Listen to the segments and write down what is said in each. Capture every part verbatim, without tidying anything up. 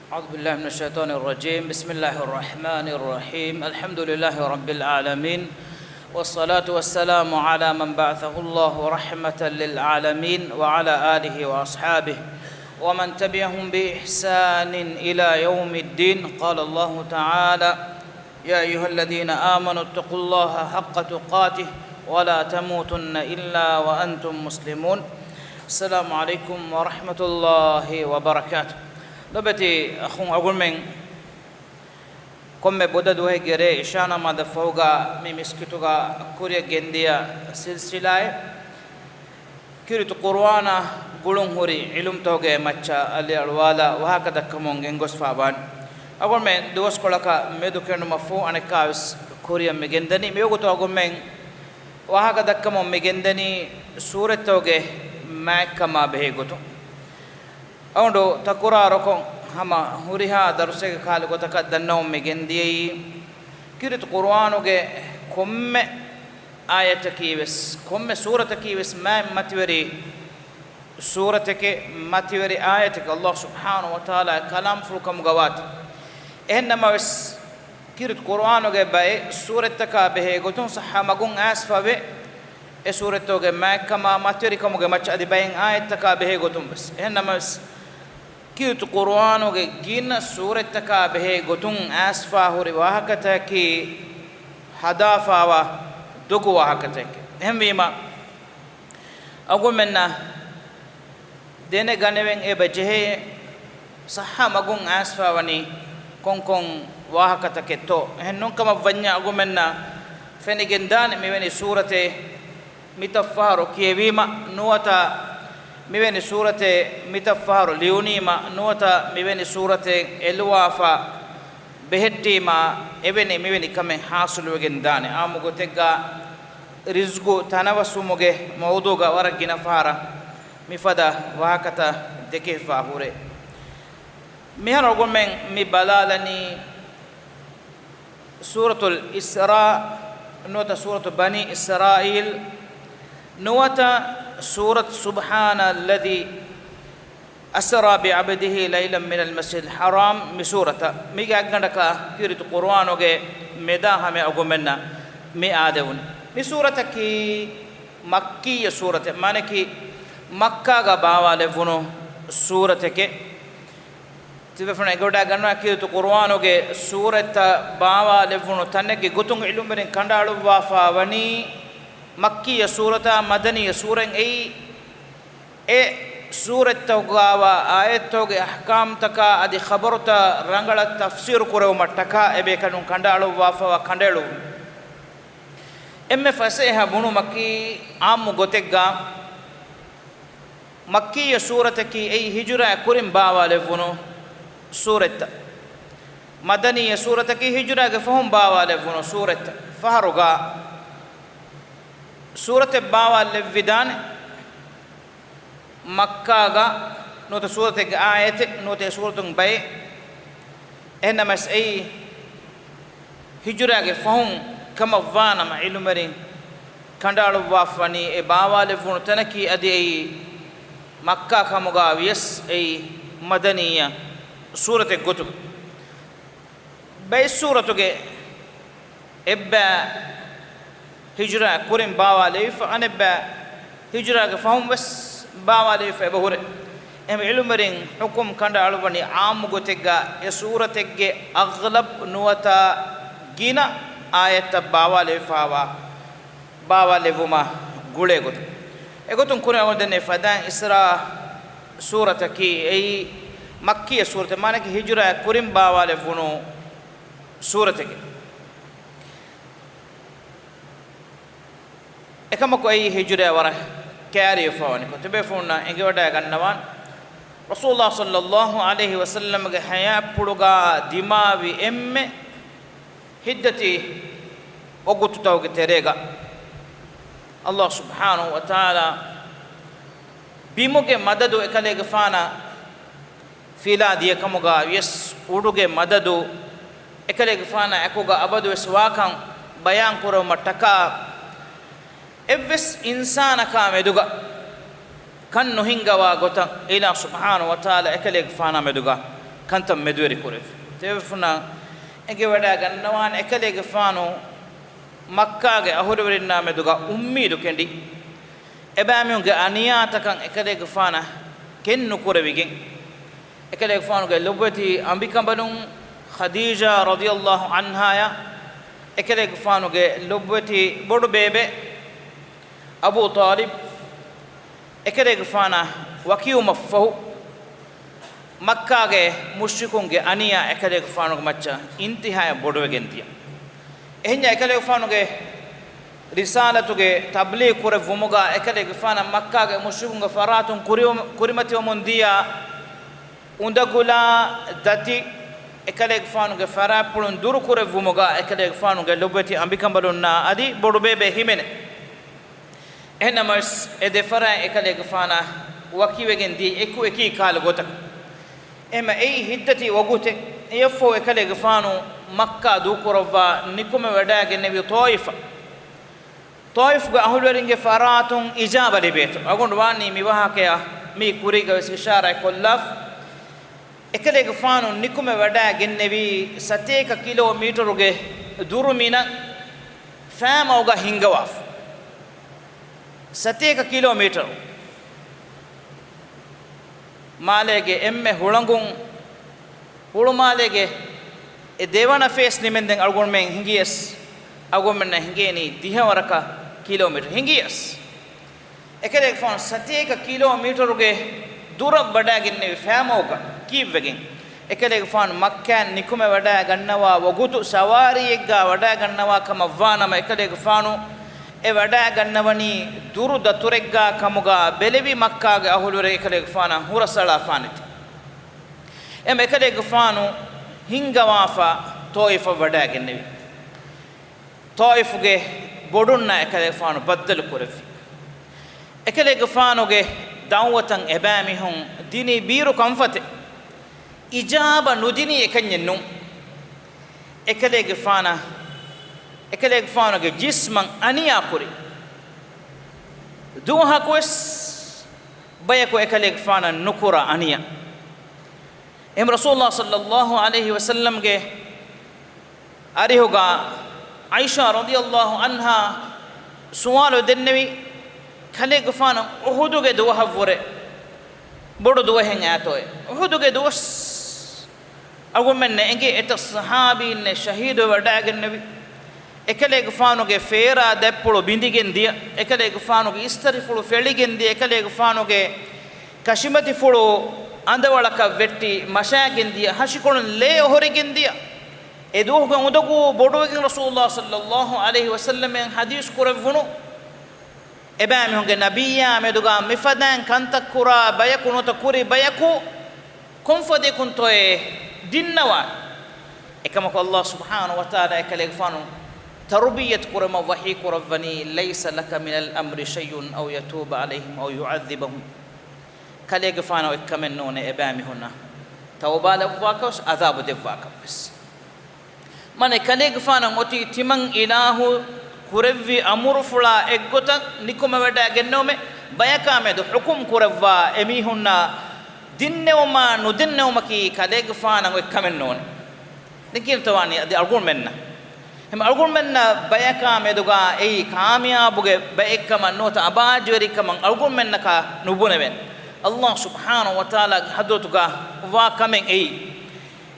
أعوذ بالله من الشيطان الرجيم. بسم الله الرحمن الرحيم. الحمد لله رب العالمين. والصلاة والسلام على من بعثه الله رحمة للعالمين وعلى آله وأصحابه ومن تبعهم بإحسان إلى يوم الدين. قال الله تعالى: يا أيها الذين آمنوا اتقوا الله حق تقاته ولا تموتن إلا وأنتم مسلمون. السلام عليكم ورحمة الله وبركاته. ލޮބެތި އަޚުން އަޅުގަނޑުމެން، ކޮންމެ ބުދަ ދުވަހެއްގެ ރޭ އިޝާ ނަމާދަށް ފަހުގަ މި މިސްކިތުގަ ކުރިއަށް ގެންދިޔަ ސިލްސިލާއެއް، ކީރިތި ޤުރުއާނާ ގުޅުން ހުރި ޢިލްމުތަކުގެ މައްޗަށް އަލިއަޅުވާލާ ވާހަކަ ދައްކަމުން ގެންގޮސްފާވާނެ. އަޅުގަނޑުމެން ދުވަސްކޮޅަކަށް މެދުކެނޑުމަށްފަހު އަނެއްކާވެސް ކުރިއަށް މި ގެންދަނީ. މިވަގުތު އަޅުގަނޑުމެން ވާހަކަ ދައްކަމުން މި ގެންދަނީ ސޫރަތްތަކުގެ މާތްކަމާ ބެހޭ ގޮތުން. އަޅުގަނޑު ތަކުރާރުކޮށް ހަމަ ހުރިހާ ދަރުސެއްގެ ކަހަލަ ގޮތަކަށް ދަންނަވަމުން މި ގެންދިޔައީ، ކީރިތި ޤުރުއާނުގެ ކޮންމެ އާޔަތަކީވެސް، ކޮންމެ ސޫރަތަކީވެސް މާތް މަތިވެރި ސޫރަތެކޭ، މަތިވެރި އާޔަތެކޭ، ﷲ ސުބްޙާނަހޫ ވަތަޢާލާ ކަލާމްފުޅު ކަމުގަ ވާތީ. އެހެންނަމަވެސް، ކީރިތި ޤުރުއާނުގެ ބައެއް ސޫރަތްތަކާ ބެހޭ ގޮތުން ޞައްޙަ މަގުން އައިސްފަވޭ، އެ ސޫރަތްތަކުގެ މާތްކަމާ މަތިވެރިކަމުގެ މައްޗަށް އަދި ބައެއް އާޔަތްތަކާ ބެހޭ ގޮތުން ވެސް. އެހެންނަމަވެސް، ކީރިތި ޤުރުއާނުގެ ގިނަ ސޫރަތްތަކާ ބެހޭ ގޮތުން އައިސްފާ ހުރި ވާހަކަތަކަކީ ހަދާފާވާ ދޮގު ވާހަކަތަކެއް. އެހެންވީމަ، އަޅުގަނޑުމެންނަށް ދެނެގަނެވެން އެބަ ޖެހޭ، ޞައްޙަ މަގުން އައިސްފާވަނީ ކޮންކޮން ވާހަކަތަކެއްތޯ؟ އެހެން ނޫންކަމަށްވަންޏާ އަޅުގަނޑުމެންނަށް ފެނިގެންދާނެ މިވެނި ސޫރަތެއް މިތައް ފަހަރު ކިޔެވީމަ ނުވަތަ މިވެނި ސޫރަތެއް މިތައް ފަހަރު ލިޔުނީމަ ނުވަތަ މިވެނި ސޫރަތެއް އެލުވާފަ ބެހެއްޓީމާ އެވެނި މިވެނި ކަމެއް ޙާޞިލުވެގެން ދާނެ. އާއްމު ގޮތެއްގަ ރިޒްގު ތަނަވަސްވުމުގެ މައުޟޫގަ ވަރަށް ގިނަ ފަހަރަށް މިފަދަ ވާހަކަތައް ދެކެފާ ހުރޭ. މިހާރު އަޅުގަނޑުމެން މި ބަލާލަނީ ސޫރަތުލް އިސްރާ ނުވަތަ ސޫރަތު ބަނީ އިސްރާއީލް ނުވަތަ ސޫރަތު سبحان الذي أسرى بعبده ليلا من المسجد الحرام، މި ސޫރަތަށް. މީގެ އަތްގަނޑަކަށް ކީރިތި ޤުރުއާނުގެ މެދާ ހަމަޔަށް އަޅުގަނޑުމެންނަށް މި އާދެވުނީ. މި ސޫރަތަކީ މައްކީ ސޫރަތެއް، މާނައަކީ މައްކާގަ ބާވާލެއްވުނު ސޫރަތެކޭ. ތިބޭފުޅުން އެނގިވަޑައިގަންނަވާ، ކީރިތި ޤުރުއާނުގެ ސޫރަތްތައް ބާވާލެއްވުނު ތަނެއްގެ ގޮތުން ޢިލްމުވެރިން ކަނޑައަޅުއްވާފާ ވަނީ މައްކީ ސޫރަތާ މަދަނީ ސޫރަތް. އެއީ އެ ސޫރަތްތަކުގަވާ އާޔަތްތަކުގެ އަޙްކާމްތަކާ އަދި ޚަބަރުތައް ރަނގަޅަށް ތަފްސީރު ކުރެވުމަށްޓަކާ އެބޭކަލުން ކަނޑައަޅުއްވާފައިވާ ކަނޑައެޅުން. އެންމެ ފަސޭހަ ބުނުމަކީ، އާއްމު ގޮތެއްގަ މައްކީ ސޫރަތަކީ އެއީ ހިޖުރާ ކުރިން ބާވާލެއްވުނު ސޫރަތްތައް. މަދަނީ ސޫރަތަކީ ހިޖުރާގެ ފަހުން ބާވާލެއްވުނު ސޫރަތްތައް. ފަހަރުގަ ސޫރަތެއް ބާވާލެއްވިދާނެ މައްކާގަ ނުވަތަ ސޫރަތެއްގެ އާޔަތެއް ނުވަތަ އެ ސޫރަތުން ބައެއް. އެހެންނަމަވެސް އެއީ ހިޖުރާގެ ފަހުން ކަމަށްވާނަމަ، ޢިލްމުވެރިން ކަނޑައަޅުއްވާފަވަނީ އެ ބާވާލެއްވުނު ތަނަކީ އަދި އެއީ މައްކާ ކަމުގަ ވިޔަސް އެއީ މަދަނީ ސޫރަތެއް ގޮތުގަ. ބައެއް ސޫރަތުގެ އެއްބައި ހިޖުރާ ކުރިން ބާވާލެވިފަ، އަނެއްބައި ހިޖުރާގެ ފަހުން ވެސް ބާވާލެވިފަ އެބަހުރޭ. އެހެން ޢިލްމުވެރިން ޙުކުމް ކަނޑައަޅުއްވަނީ ޢާއްމު ގޮތެއްގަ އެ ސޫރަތެއްގެ އަޣްލަބް ނުވަތަ ގިނަ އާޔަތްތައް ބާވާލެވިފައިވާ ބާވާލެއްވުމާ ގުޅޭ ގޮތުން. އެގޮތުން ކުރިން އަޅުގަނޑު ދެންނެވި ފަދައިން އިސްރާ ސޫރަތަކީ އެއީ މައްކީ ސޫރަތެއް، މާނައަކީ ހިޖުރާ ކުރިން ބާވާލެއްވުނު ސޫރަތެކޭ. އެކަމަކު އެއީ ހިޖުރައަށް ވަރަށް ކައިރިވެފަވަނިކޮށް، ތިބޭފުޅުންނަށް އެނގިވަޑައިގަންނަވާން، ރަސޫލުﷲ ޞައްލަﷲ ޢަލައިހި ވަސައްލަމްގެ ޙަޔާތްޕުޅުގަ ދިމާވި އެންމެ ހިތްދަތި ވަގުތުތަކުގެ ތެރޭގަ، ﷲ ސުބްޙާނަހޫ ވަތަޢާލާ ބިމުގެ މަދަދު އެކަލޭގެފާނަށް ފިލާ ދިޔަކަމުގަ ވިޔަސް، އުޑުގެ މަދަދު އެކަލޭގެފާނާ އެކުގަ އަބަދުވެސް ވާކަން ބަޔާން ކުރެވުމަށްޓަކާ، އެއްވެސް އިންސާނަކާ މެދުގަ ކަން ނުހިންގަވާ ގޮތަށް އިލާހު ސުބްޙާނަހޫ ވަތަޢާލާ އެކަލޭގެފާނާ މެދުގަ ކަންތައް މެދުވެރި ކުރެއްވި. ތިޔަބޭފުޅުންނަށް އެނގިވަޑައިގަންނަވާނެ، އެކަލޭގެފާނު މައްކާގެ އަހުލުވެރިންނާ މެދުގަ އުއްމީދު ކެނޑި، އެބައިމީހުންގެ އަނިޔާތަކަށް އެކަލޭގެފާނަށް ކެތް ނުކުރެވިގެން، އެކަލޭގެފާނުގެ ލޮބުވެތި އަނބިކަނބަލުން ޚަދީޖާ ރަޟިޔަﷲ ޢަންހާޔާ، އެކަލޭގެފާނުގެ ލޮބުވެތި ބޮޑު ބޭބެ އަބޫ ޠާލިބް، އެކަލޭގެފާނާ ވަކިވުމަށްފަހު، މައްކާގެ މުޝްރިކުންގެ އަނިޔާ އެކަލޭގެފާނުގެ މައްޗަށް އިންތިހާޔަށް ބޮޑުވެގެން ދިޔަ. އެހެންޏާ އެކަލޭގެފާނުގެ ރިސާލަތުގެ ތަބްލީޣު ކުރެއްވުމުގަ އެކަލޭގެފާނަށް މައްކާގެ މުޝްރިކުންގެ ފަރާތުން ކުރިއު-، ކުރިމަތިވަމުން ދިޔަ އުނދަގުލާ ދަތި އެކަލޭގެފާނުގެ ފަރާތްޕުޅުން ދުރުކުރެއްވުމުގަ އެކަލޭގެފާނުގެ ލޮބުވެތި އަނބިކަނބަލުންނާ އަދި ބޮޑުބޭބެ ހިމެނޭ. އެހެންނަމަވެސް، އެ ދެފަރާތް އެކަލޭގެފާނާ ވަކިވެގެން ދިޔަ އެކު އެކީ ކާލު ގޮތަކަށް. އެހެންމަ އެއީ ހިތްދަތި ވަގުތެއް. އެއަށްފަހު އެކަލޭގެފާނު މައްކާ ދޫކުރައްވާ ނިކުމެވަޑައިގެންނެވި ޠާއިފަށް. ޠާއިފުގެ އަހުލުވެރިންގެ ފަރާތުން އިޖާބަ ލިބޭތޯ؟ އަޅުގަނޑު ވާނީ މި ވާހަކަޔަށް މީ ކުރީގަވެސް އިޝާރާތް ކޮށްލާފަ. އެކަލޭގެފާނު ނިކުމެވަޑައިގެންނެވީ ސަތޭކަ ކިލޯމީޓަރުގެ ދުރު މިނަށް ފައިމަގުގަ ހިންގަވާފަ. ސަތޭކަ ކިލޯމީޓަރު. މާލޭގެ އެންމެ ހުޅަނގުން، ހުޅުމާލޭގެ އެ ދެވަނަ ފޭސް ނިމެންދެން އަޅުގަނޑުމެން ހިނގިޔަސް، އަޅުގަނޑުމެންނަށް ހިނގޭނީ ދިހަވަރަކަށް ކިލޯމީޓަރު ހިނގިޔަސް. އެކަލޭގެފާނު ސަތޭކަ ކިލޯމީޓަރުގެ ދުރަށް ވަޑައިގެންނެވި ފައިމަގުގަ ކީއްވެގެން؟ އެކަލޭގެފާނު މައްކާއިން ނިކުމެވަޑައިގަންނަވާ ވަގުތު ސަވާރީއެއްގަ ވަޑައިގަންނަވާ ކަމަށްވާނަމަ، އެކަލޭގެފާނު އެ ވަޑައިގަންނަވަނީ ދުރު ދަތުރެއްގަ ކަމުގަ ބެލެވި މައްކާގެ އަހުލުވެރިން އެކަލޭގެފާނަށް ހުރަސްއަޅާފާނެތީ. އެހެންމަ އެކަލޭގެފާނު ހިންގަވާފަ ޠާއިފަށް ވަޑައިގެންނެވި. ޠާއިފުގެ ބޮޑުންނާ އެކަލޭގެފާނު ބައްދަލު ކުރެއްވި. އެކަލޭގެފާނުގެ ދަޢުވަތަށް އެބައިމީހުން ދިނީ ބީރު ކަންފަތެއް. އިޖާބަ ނުދިނީ އެކަންޏެއް ނޫން. އެކަލޭގެފާނަށް، އެކަލޭގެފާނުގެ ޖިސްމަށް އަނިޔާ ކުރި. ދުވަހަކުވެސް ބަޔަކު އެކަލޭގެފާނަށް ނުކުރާ އަނިޔާ. އެހެން ރަސޫލުﷲ ޞައްލައްލާހު ޢަލައިހި ވަސައްލަމްގެ އަރިހުގަ ޢާއިޝާ ރަޟިޔައްލާހު ޢަންހާ ސުވާލު ދެންނެވި، ކަލޭގެފާނު އުޙުދުގެ ދުވަހަށްވުރެ ބޮޑު ދުވަހެއް އައިތޯއޭ؟ އުޙުދުގެ ދުވަސް އަޅުގަނޑުމެންނަށް އެނގޭ އެތައް ޞަޙާބީންނެއް ޝަހީދުވެވަޑައިގެންނެވި. އެކަލޭގެފާނުގެ ފޭރާ ދަތްޕުޅު ބިނދިގެން ދިޔަ، އެކަލޭގެފާނުގެ އިސްތަށިފުޅު ފެޅިގެން ދިޔަ، އެކަލޭގެފާނުގެ ކަށިމަތިފުޅު އަނދަވަޅަކަށް ވެއްޓި މަށާގެން ދިޔަ، ހަށިކޮޅުން ލޭ އޮހޮރިގެން ދިޔަ. އެ ދުވަހުގެ އުނދަގޫ ބޮޑުވެގެން ރަސޫލުﷲ ޞައްލައްލާހު ޢަލައިހި ވަސައްލަމަށް ޙަދީޘް ކުރެއްވުނު، އެބައިމީހުންގެ ނަބިއްޔާ މެދުގަ މިފަދައިން ކަންތައް ކުރާ ބަޔަކު ނުވަތަ ކުރި ބަޔަކު ކޮންފަދައަކުންތޯއޭ ދިންނަވާނެ؟ އެކަމަކު ﷲ ސުބްޙާނަހޫ ވަތަޢާލާ އެކަލޭގެފާނު ތަރުބިޔަތު ކުރުމަށް ވަޙީ ކުރައްވަނީ، لَيْسَ لَكَ مِنَ الْأَمْرِ شَيْءٌ أَوْ يَتُوبَ عَلَيْهِمْ أَوْ يُعَذِّبَهُمْ. ކަލޭގެފާނަށް އޮތްކަމެއް ނޫނޭ އެބައިމީހުންނަށް ތައުބާ ލައްވާކަށް ވެސް ޢަޛާބު ދެއްވާކަށް ވެސް. މާނަ ކަލޭގެފާނަށް އޮތީ ތިމަން އިލާހު ކުރެއްވި އަމުރުފުޅާ އެއްގޮތަށް ނިކުމެވަޑައިގެންނެވުމެއް، ބަޔަކާ މެދު ޙުކުމް ކުރައްވާ އެމީހުންނަށް ދިންނެވުމާ ނުދިންނެވުމަކީ ކަލޭގެފާނަށް އޮތް ކަމެއް ނޫން. ދެން ކިހިނެއްތޯ ވާނީ އަދި އަޅުގަނޑުމެންނަށް؟ އެހެން އަޅުގަނޑުމެންނަށް ބަޔަކާ މެދުގަ އެއީ ކާމިޔާބުގެ ބައެއްކަމަށް ނުވަތަ އަބާއްޖަވެރިކަމަށް އަޅުގަނޑުމެންނަކަށް ނުބުނެވެން. ﷲ ސުބްޙާނަހޫ ވަތަޢާލާގެ ޙަޟްރަތުގަ ވާ ކަމެއް އެއީ.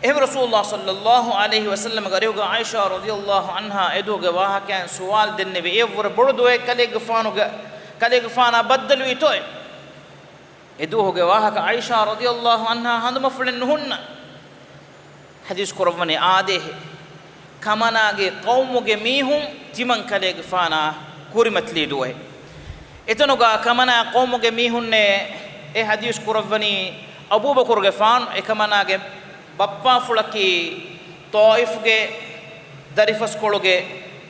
އެހެން ރަސޫލުﷲ ޞައްލައްލާހު ޢަލައިހި ވަސައްލަމްގެ އަރިހުގަ ޢާއިޝާ ރަޟިޔައްލާހު ޢަންހާ އެދުވަހުގެ ވާހަކައިން ސުވާލު ދެންނެވި، އެއަށްވުރެ ބޮޑު ދުވަހެއް ކަލޭގެފާނުގެ، ކަލޭގެފާނާ ބައްދަލުވީތޯއޭ؟ އެދުވަހުގެ ވާހަކަ ޢާއިޝާ ރަޟިޔައްލާހު ޢަންހާ ހަނދުމަފުޅެއް ނުހުންނަ. ޙަދީޘް ކުރައްވަނީ އާދޭހެ، ކަމަނާގެ ޤައުމުގެ މީހުން ތިމަން ކަލޭގެފާނާ ކުރިމަތިލީ ދުވަހެއް. އެތަނުގަ ކަމަނާ ޤައުމުގެ މީހުންނޭ އެ ޙަދީޘް ކުރައްވަނީ އަބޫބަކުރުގެފާނު އެކަމަނާގެ ބައްޕާފުޅަކީ ޠާއިފްގެ ދަރިފަސްކޮޅުގެ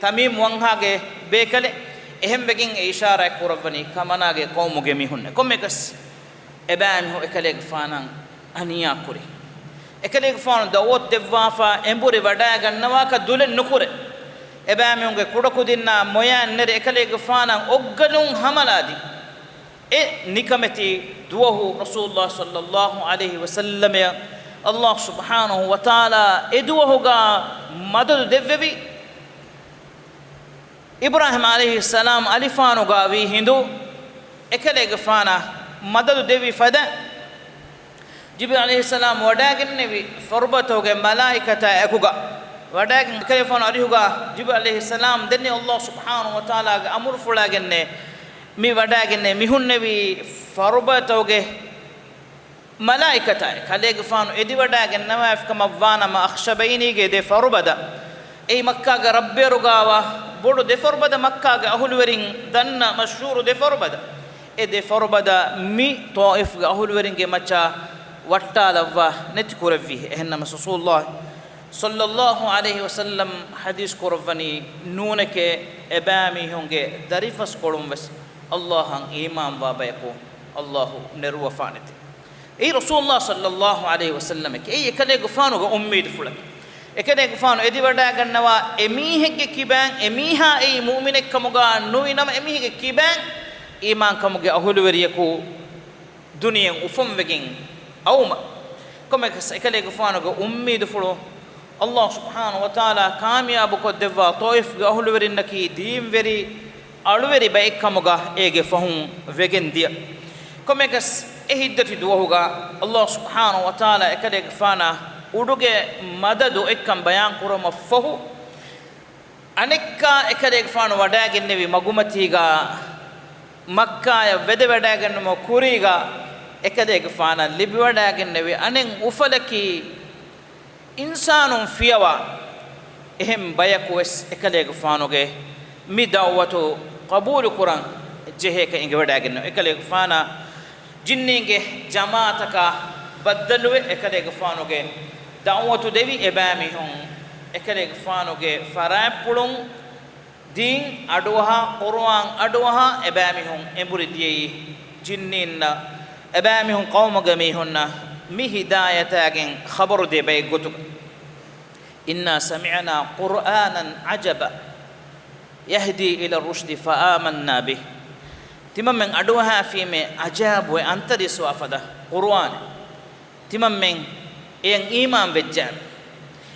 ތަމީމް ވަންހާގެ ބޭކަލެއް. އެހެންވެގެން އެ އިޝާރާތް ކުރައްވަނީ ކަމަނާގެ ޤައުމުގެ މީހުންނޭ. ކޮންމެއަކަސް އެބައިމީހުން އެކަލޭގެފާނަށް އަނިޔާ ކުރި. އެކަލޭގެފާނު ދަޢުވަތު ދެއްވާފަ އެނބުރި ވަޑައިގަންނަވާކަށް ދުލެއް ނުކުރޭ. އެބައިމީހުންގެ ކުޑަކުދިންނާ މޮޔައިން ނެރެ އެކަލޭގެފާނަށް އޮއްގަލުން ހަމަލާދީ. އެ ނިކަމެތި ދުވަހު ރަސޫލުﷲ ޞައްލައްލާހު ޢަލައިހި ވަސައްލަމައަށް ﷲ ސުބްޙާނަހޫ ވަތަޢާލާ އެދުވަހުގަ މަދަދު ދެއްވެވި. އިބްރާހީމް ޢަލައިހިއްސަލާމް އަލިފާނުގަ ވީ ހިނދު، އެކަލޭގެފާނަށް މަދަދު ދެއްވި ފަދަ، ޖިބްރީލް ޢަލައިހިއްސަލާމް ވަޑައިގެންނެވި ފަރުބަތަކުގެ މަލާއިކަތާ އެކުގަ ވަޑައިގެން، އެކަލޭގެފާނު އަރިހުގަ ޖިބްރީލް ޢަލައިހިއްސަލާމް ދެންނެވި ﷲ ސުބްޙާނަހޫ ވަތަޢާލާގެ އަމުރުފުޅާގެންނޭ މި ވަޑައިގެންނެވި މި ހުންނެވި ފަރުބަތަކުގެ މަލާއިކަތާ. ކަލޭގެފާނު އެދިވަޑައިގެންނަވާފިކަމަށްވާނަމަ، އަޚްޝަބައިނީގެ ދެ ފަރުބަދަ، އެއީ މައްކާގެ ރައްބުއިރުގަވާ ބޮޑު ދެ ފަރުބަދަ، މައްކާގެ އަހުލުވެރިން ދަންނަ މަޝްހޫރު ދެ ފަރުބަދަ. އެ ދެ ފަރުބަދަ މި ޠާއިފްގެ އަހުލުވެރިންގެ މައްޗަށް ވައްޓާލައްވާ ނެތި ކުރެއްވި. އެހެންނަމަ ރަސޫލުﷲ ޞައްލައްލާހު ޢަލައިހި ވަސައްލަމް ޙަދީޘް ކުރައްވަނީ، ނޫނެކޭ، އެބައިމީހުންގެ ދަރިފަސްކޮޅުން ވެސް ﷲ އަށް އީމާންވާ ބަޔަކު ﷲ ނެރުވަފާނެތެ. އެއީ ރަސޫލުﷲ ޞައްލައްލާހު ޢަލައިހި ވަސައްލަމަކީ. އެއީ އެކަލޭގެފާނުގެ އުއްމީދުފުޅަކީ. އެކަލޭގެފާނު އެދިވަޑައިގަންނަވާ އެމީހެއްގެ ކިބައިން، އެމީހާ އެއީ މުއުމިނެއްކަމުގަ ނުވިނަމަ، އެމީހެއްގެ ކިބައިން އީމާންކަމުގެ އަހުލުވެރިޔަކު ދުނިޔެއަށް އުފަންވެގެން އައުމަށް. ކޮންމެއަކަސް އެކަލޭގެފާނުގެ އުއްމީދުފުޅު ﷲ ސުބްޙާނަހޫ ވަތަޢާލާ ކާމިޔާބުކޮށްދެއްވާ ޠާއިފްގެ އަހުލުވެރިންނަކީ ދީންވެރި، އަޅުވެރި ބައެއްކަމުގަ އޭގެ ފަހުން ވެގެންދިޔަ. ކޮންމެއަކަސް އެ ހިތްދަތި ދުވަހުގަ ﷲ ސުބްޙާނަހޫ ވަތަޢާލާ އެކަލޭގެފާނަށް އުޑުގެ މަދަދު އޮތްކަން ބަޔާންކުރުމަށްފަހު، އަނެއްކާ އެކަލޭގެފާނު ވަޑައިގެންނެވި މަގުމަތީގަ، މައްކާޔަށް ވެދެވަޑައިގެންނުމުގެ ކުރީގަ، އެކަލޭގެފާނަށް ލިބިވަޑައިގެންނެވި އަނެއް އުފަލަކީ، އިންސާނުން ފިޔަވާ އެހެން ބަޔަކު ވެސް އެކަލޭގެފާނުގެ މި ދަޢުވަތު ޤަބޫލުކުރަން ޖެހޭކަން އެނގިވަޑައިގެންނެވި. އެކަލޭގެފާނަށް ޖިންނީންގެ ޖަމާޢަތަކާ ބައްދަލުވެ، އެކަލޭގެފާނުގެ ދަޢުވަތު ދެވި އެބައިމީހުން، އެކަލޭގެފާނުގެ ފަރާތްޕުޅުން ދީން އަޑުއަހާ، ޤުރުއާން އަޑުއަހާ އެބައިމީހުން އެނބުރި ދިޔައީ، ޖިންނީންނަށް އެބައިމީހުން ޤައުމުގެ މީހުންނަށް މި ހިދާޔަތާގެން ޚަބަރު ދޭ ބައެއް ގޮތުގަ. إنا سمعنا قرآنا عجبا يهدي إلى الرشد فآمنا به. ތިމަންމެން އަޑުއަހާފީމޭ އަޖައިބުވެ އަންތަރީސްވާ ފަދަ ޤުރުއާނެއް. ތިމަންމެން އެޔަށް އީމާން ވެއްޖާނެ.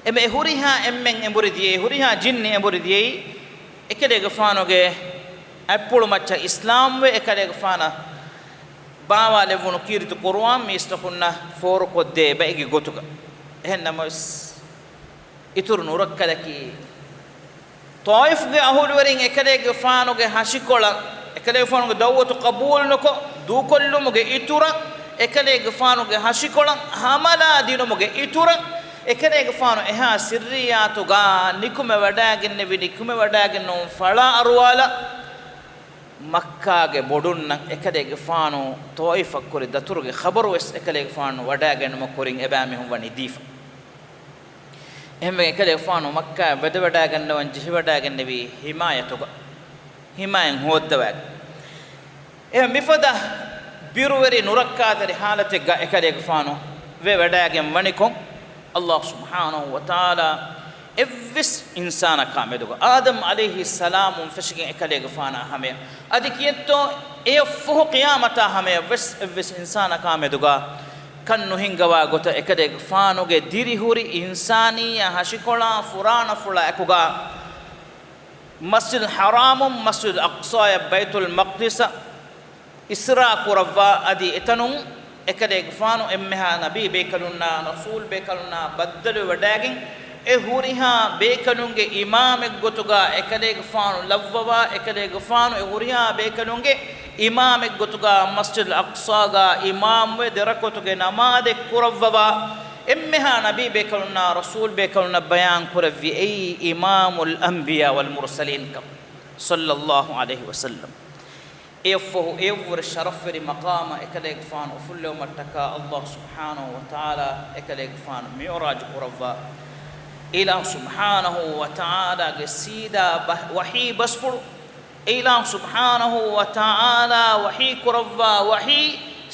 އެމެ އެ ހުރިހާ އެންމެން އެނބުރި ދިޔައީ، ހުރިހާ ޖިންނި އެނބުރި ދިޔައީ، އެކަލޭގެފާނުގެ އަތްޕުޅު މައްޗަށް އިސްލާމްވެ، އެކަލޭގެފާނަށް ބާވާލެއްވުނު ކީރިތި ޤުރުއާން މީސްތަކުންނަށް ފޯރުކޮށްދޭ ބައެއްގެ ގޮތުގަ. އެހެން ނަމަވެސް، އިތުރު ނުރައްކަލަކީ، ޠާއިފްގެ އަހުލުވެރިން އެކަލޭގެފާނުގެ ހަށިކޮޅަށް، އެކަލޭގެފާނުގެ ދަޢުވަތު ޤަބޫލުނުކޮށް، ދޫކޮށްލުމުގެ އިތުރަށް، އެކަލޭގެފާނުގެ ހަށިކޮޅަށް ހަމަލާ ދިނުމުގެ އިތުރަށް، އެކަލޭގެފާނު އެހާ ސިއްރިއްޔާތުގަ ނިކުމެވަޑައިގެންނެވި، ނިކުމެވަޑައިގެންނެވުނު ފަޅާ އަރުވާލަށް، މައްކާގެ ބޮޑުންނަށް އެކަލޭގެފާނު ޠާއިފަށް ކުރި ދަތުރުގެ ޚަބަރު ވެސް އެކަލޭގެފާނު ވަޑައިގެންނުމަށް ކުރިން އެބައިމީހުން ވަނީ ދީފަ. އެހެންވެ، އެކަލޭގެފާނު މައްކާއަށް ވެދެވަޑައިގަންނަވަން ޖެހިވަޑައިގެންނެވީ ހިމާޔަތުގަ، ހިމާޔަތް ހޯއްދަވައިގެން. އެހެން މިފަދަ ބިރުވެރި ނުރައްކާތެރި ހާލަތެއްގަ އެކަލޭގެފާނު ވެވަޑައިގެން ވަނިކޮށް، ﷲ ސުބްޙާނަހޫ ވަތަޢާލާ އެއްވެސް އިންސާނަކާ މެދުގަ، އާދަމް ޢަލައިހިއްސަލާމުން ފެށިގެން އެކަލޭގެފާނާ ހަމަޔަށް، އަދި ކިއެއްތޯ އެޔަށްފަހު ޤިޔާމަތާ ހަމަޔަށްވެސް އެއްވެސް އިންސާނަކާ މެދުގަ ކަން ނުހިންގަވާ ގޮތަށް އެކަލޭގެފާނުގެ ދިރިހުރި އިންސާނިއްޔާ ހަށިކޮޅާ ފުރާނަފުޅާ އެކުގަ މަސްޖިދުލް ޙަރާމުން މަސްޖިދުލް އަޤްޞާޔަށް ބައިތުލް މަޤްދިސަށް އިސްރާ ކުރައްވާ، އަދި އެތަނުން އެކަލޭގެފާނު އެންމެހާ ނަބީ ބޭކަލުންނާ، ރަސޫލް ބޭކަލުންނާ ބައްދަލުވެވަޑައިގެން، އެ ހުރިހާ ބޭކަލުންގެ އިމާމެއްގޮތުގަ އެކަލޭގެފާނު ލައްވަވާ، އެކަލޭގެފާނު އެ ހުރިހާ ބޭކަލުންގެ އިމާމެއްގޮތުގަ މަސްޖިދުލް އަޤްޞާގަ އިމާމްވެ ދެރަކުޢަތުގެ ނަމާދެއް ކުރައްވަވާ، އެންމެހާ ނަބީ ބޭކަލުންނާ، ރަސޫލް ބޭކަލުންނަށް ބަޔާން ކުރެއްވި އެއީ އިމާމުލް އަންބިޔާ ވަލް މުރްސަލީން ކަމަށް، ޞައްލައްލާހު ޢަލައިހި ވަސައްލަމް. އެއަށްފަހު އެއަށްވުރެ ޝަރަފްވެރި މަޤާމަށް އެކަލޭގެފާނު އުފުއްލެވުމަށްޓަކާ، ﷲ ސުބްޙާނަހޫ ވަތަޢާލާ އެކަލޭގެފާނު މިޢުރާޖު ކުރައްވާ. އިލާހު ސުބްޙާނަހޫ ވަތަޢާލާގެ ސީދާ ބަ-، ވަޙީ ބަސްފުޅު، އެ އިލާހު ސުބްޙާނަހޫ ވަތަޢާލާ ވަޙީ ކުރައްވާ ވަޙީ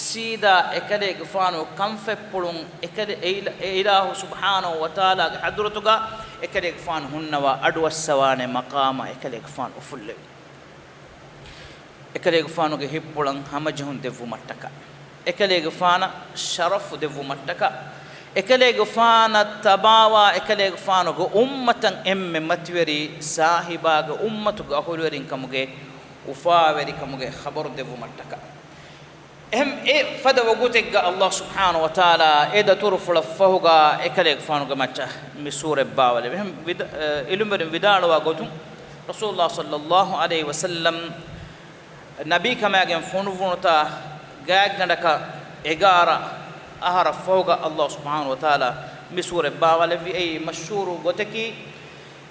ސީދާ އެކަލޭގެފާނު ކަންފަތްޕުޅުން އެކަލޭ-، އެ އިލާ-، އެ އިލާހު ސުބްޙާނަހޫ ވަތަޢާލާގެ ޙަޟްރަތުގަ އެކަލޭގެފާނު ހުންނަވާ އަޑުއައްސަވާނެ މަޤާމަށް އެކަލޭގެފާނު އުފުއްލެވި. އެކަލޭގެފާނުގެ ހިތްޕުޅަށް ހަމަޖެހުން ދެއްވުމަށްޓަކާ، އެކަލޭގެފާނަށް ޝަރަފު ދެއްވުމަށްޓަކާ، އެކަލޭގެފާނަށް ތަބާވާ އެކަލޭގެފާނުގެ އުއްމަތަށް އެންމެ މަތިވެރި ސާހިބާގެ އުއްމަތުގެ އަހުލުވެރިންކަމުގެ އުފާވެރިކަމުގެ ޚަބަރު ދެއްވުމަށްޓަކާ. އެހެން އެ ފަދަ ވަގުތެއްގަ ﷲ ސުބްޙާނަހޫ ވަތަޢާލާ އެ ދަތުރުފުޅަށްފަހުގަ އެކަލޭގެފާނުގެ މައްޗަށް މި ސޫރަތް ބާވަލެއްވި. އެހެން ވިދ-، އެ، އިލްމުވެރިން ވިދާޅުވާ ގޮތުން، ރަސޫލުﷲ ޞައްލަﷲ ޢަލައިހި ވަސައްލަމް ނަބީކަމާގެން ފޮނުއްވުނުތާ ގާތްގަނޑަކަށް އެގާރަ އަހަރަށްފަހުގަ ﷲ ސުބްޙާނަހޫ ވަތަޢާލާ މި ސޫރަތް ބާވަލެއްވި. އެއީ މަޝްހޫރު ގޮތަކީ،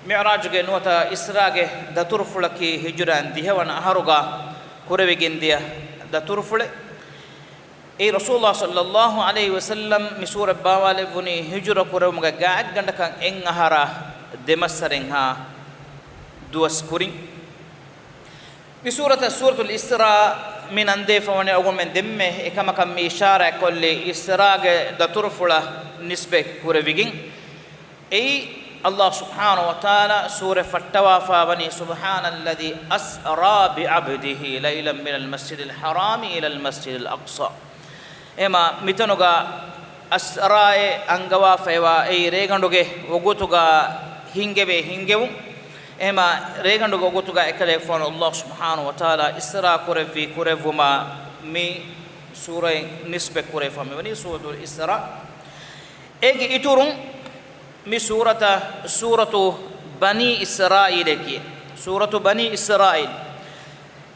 މިޢުރާޖުގެ ނުވަތަ އިސްރާގެ ދަތުރުފުޅަކީ ހިޖުރައިން ދިހަވަނަ އަހަރުގަ ކުރެވިގެންދިޔަ ދަތުރުފުޅެއް. އެއީ ރަސޫލުﷲ ޞައްލަﷲ ޢަލައިހި ވަސައްލަމް މި ސޫރަތް ބާވާލެއްވުނީ ހިޖުރަ ކުރެވުމުގެ ގާތްގަނޑަކަށް އެއް އަހަރާ ދެ މައްސަރެއްހާ ދުވަސް ކުރިން. މި ސޫރަތަށް ސޫރަތުލް އިސްރާ މި ނަންދެވިފަވަނީ އަޅުގަނޑުމެން ދެންމެ އެކަމަކަށް މި އިޝާރާތްކޮށްލީ އިސްރާގެ ދަތުރުފުޅަށް ނިސްބަތް ކުރެވިގެން. އެއީ، ﷲ ސުބްޙާނަހޫ ވަތަޢާލާ ސޫރަތް ފައްޓަވާފަ ވަނީ، سبحان الذي أسرى بعبده ليلا من المسجد الحرام إلى المسجد الأقصى. އެމާ މިތަނުގަ އަސްރާއޭ އަންގަވާފައިވާ އެއީ ރޭގަނޑުގެ ވަގުތުގަ ހިންގެވޭ ހިންގެވުން. އެމާ ރޭގަނޑުގެ ވަގުތުގަ އެކަލޭގެފާނު ﷲ ސުބްޙާނަހޫ ވަތަޢާލާ އިސްރާ ކުރެއްވި ކުރެއްވުމަށް މި ސޫރަތް ނިސްބަތް ކުރެވިފަ މިވަނީ ސޫރަތުލް އިސްރާ. އޭގެ އިތުރުން މި ސޫރަތަށް ސޫރަތު ބަނީ އިސްރާއީލޭ ކިޔޭ. ސޫރަތު ބަނީ އިސްރާއީލް.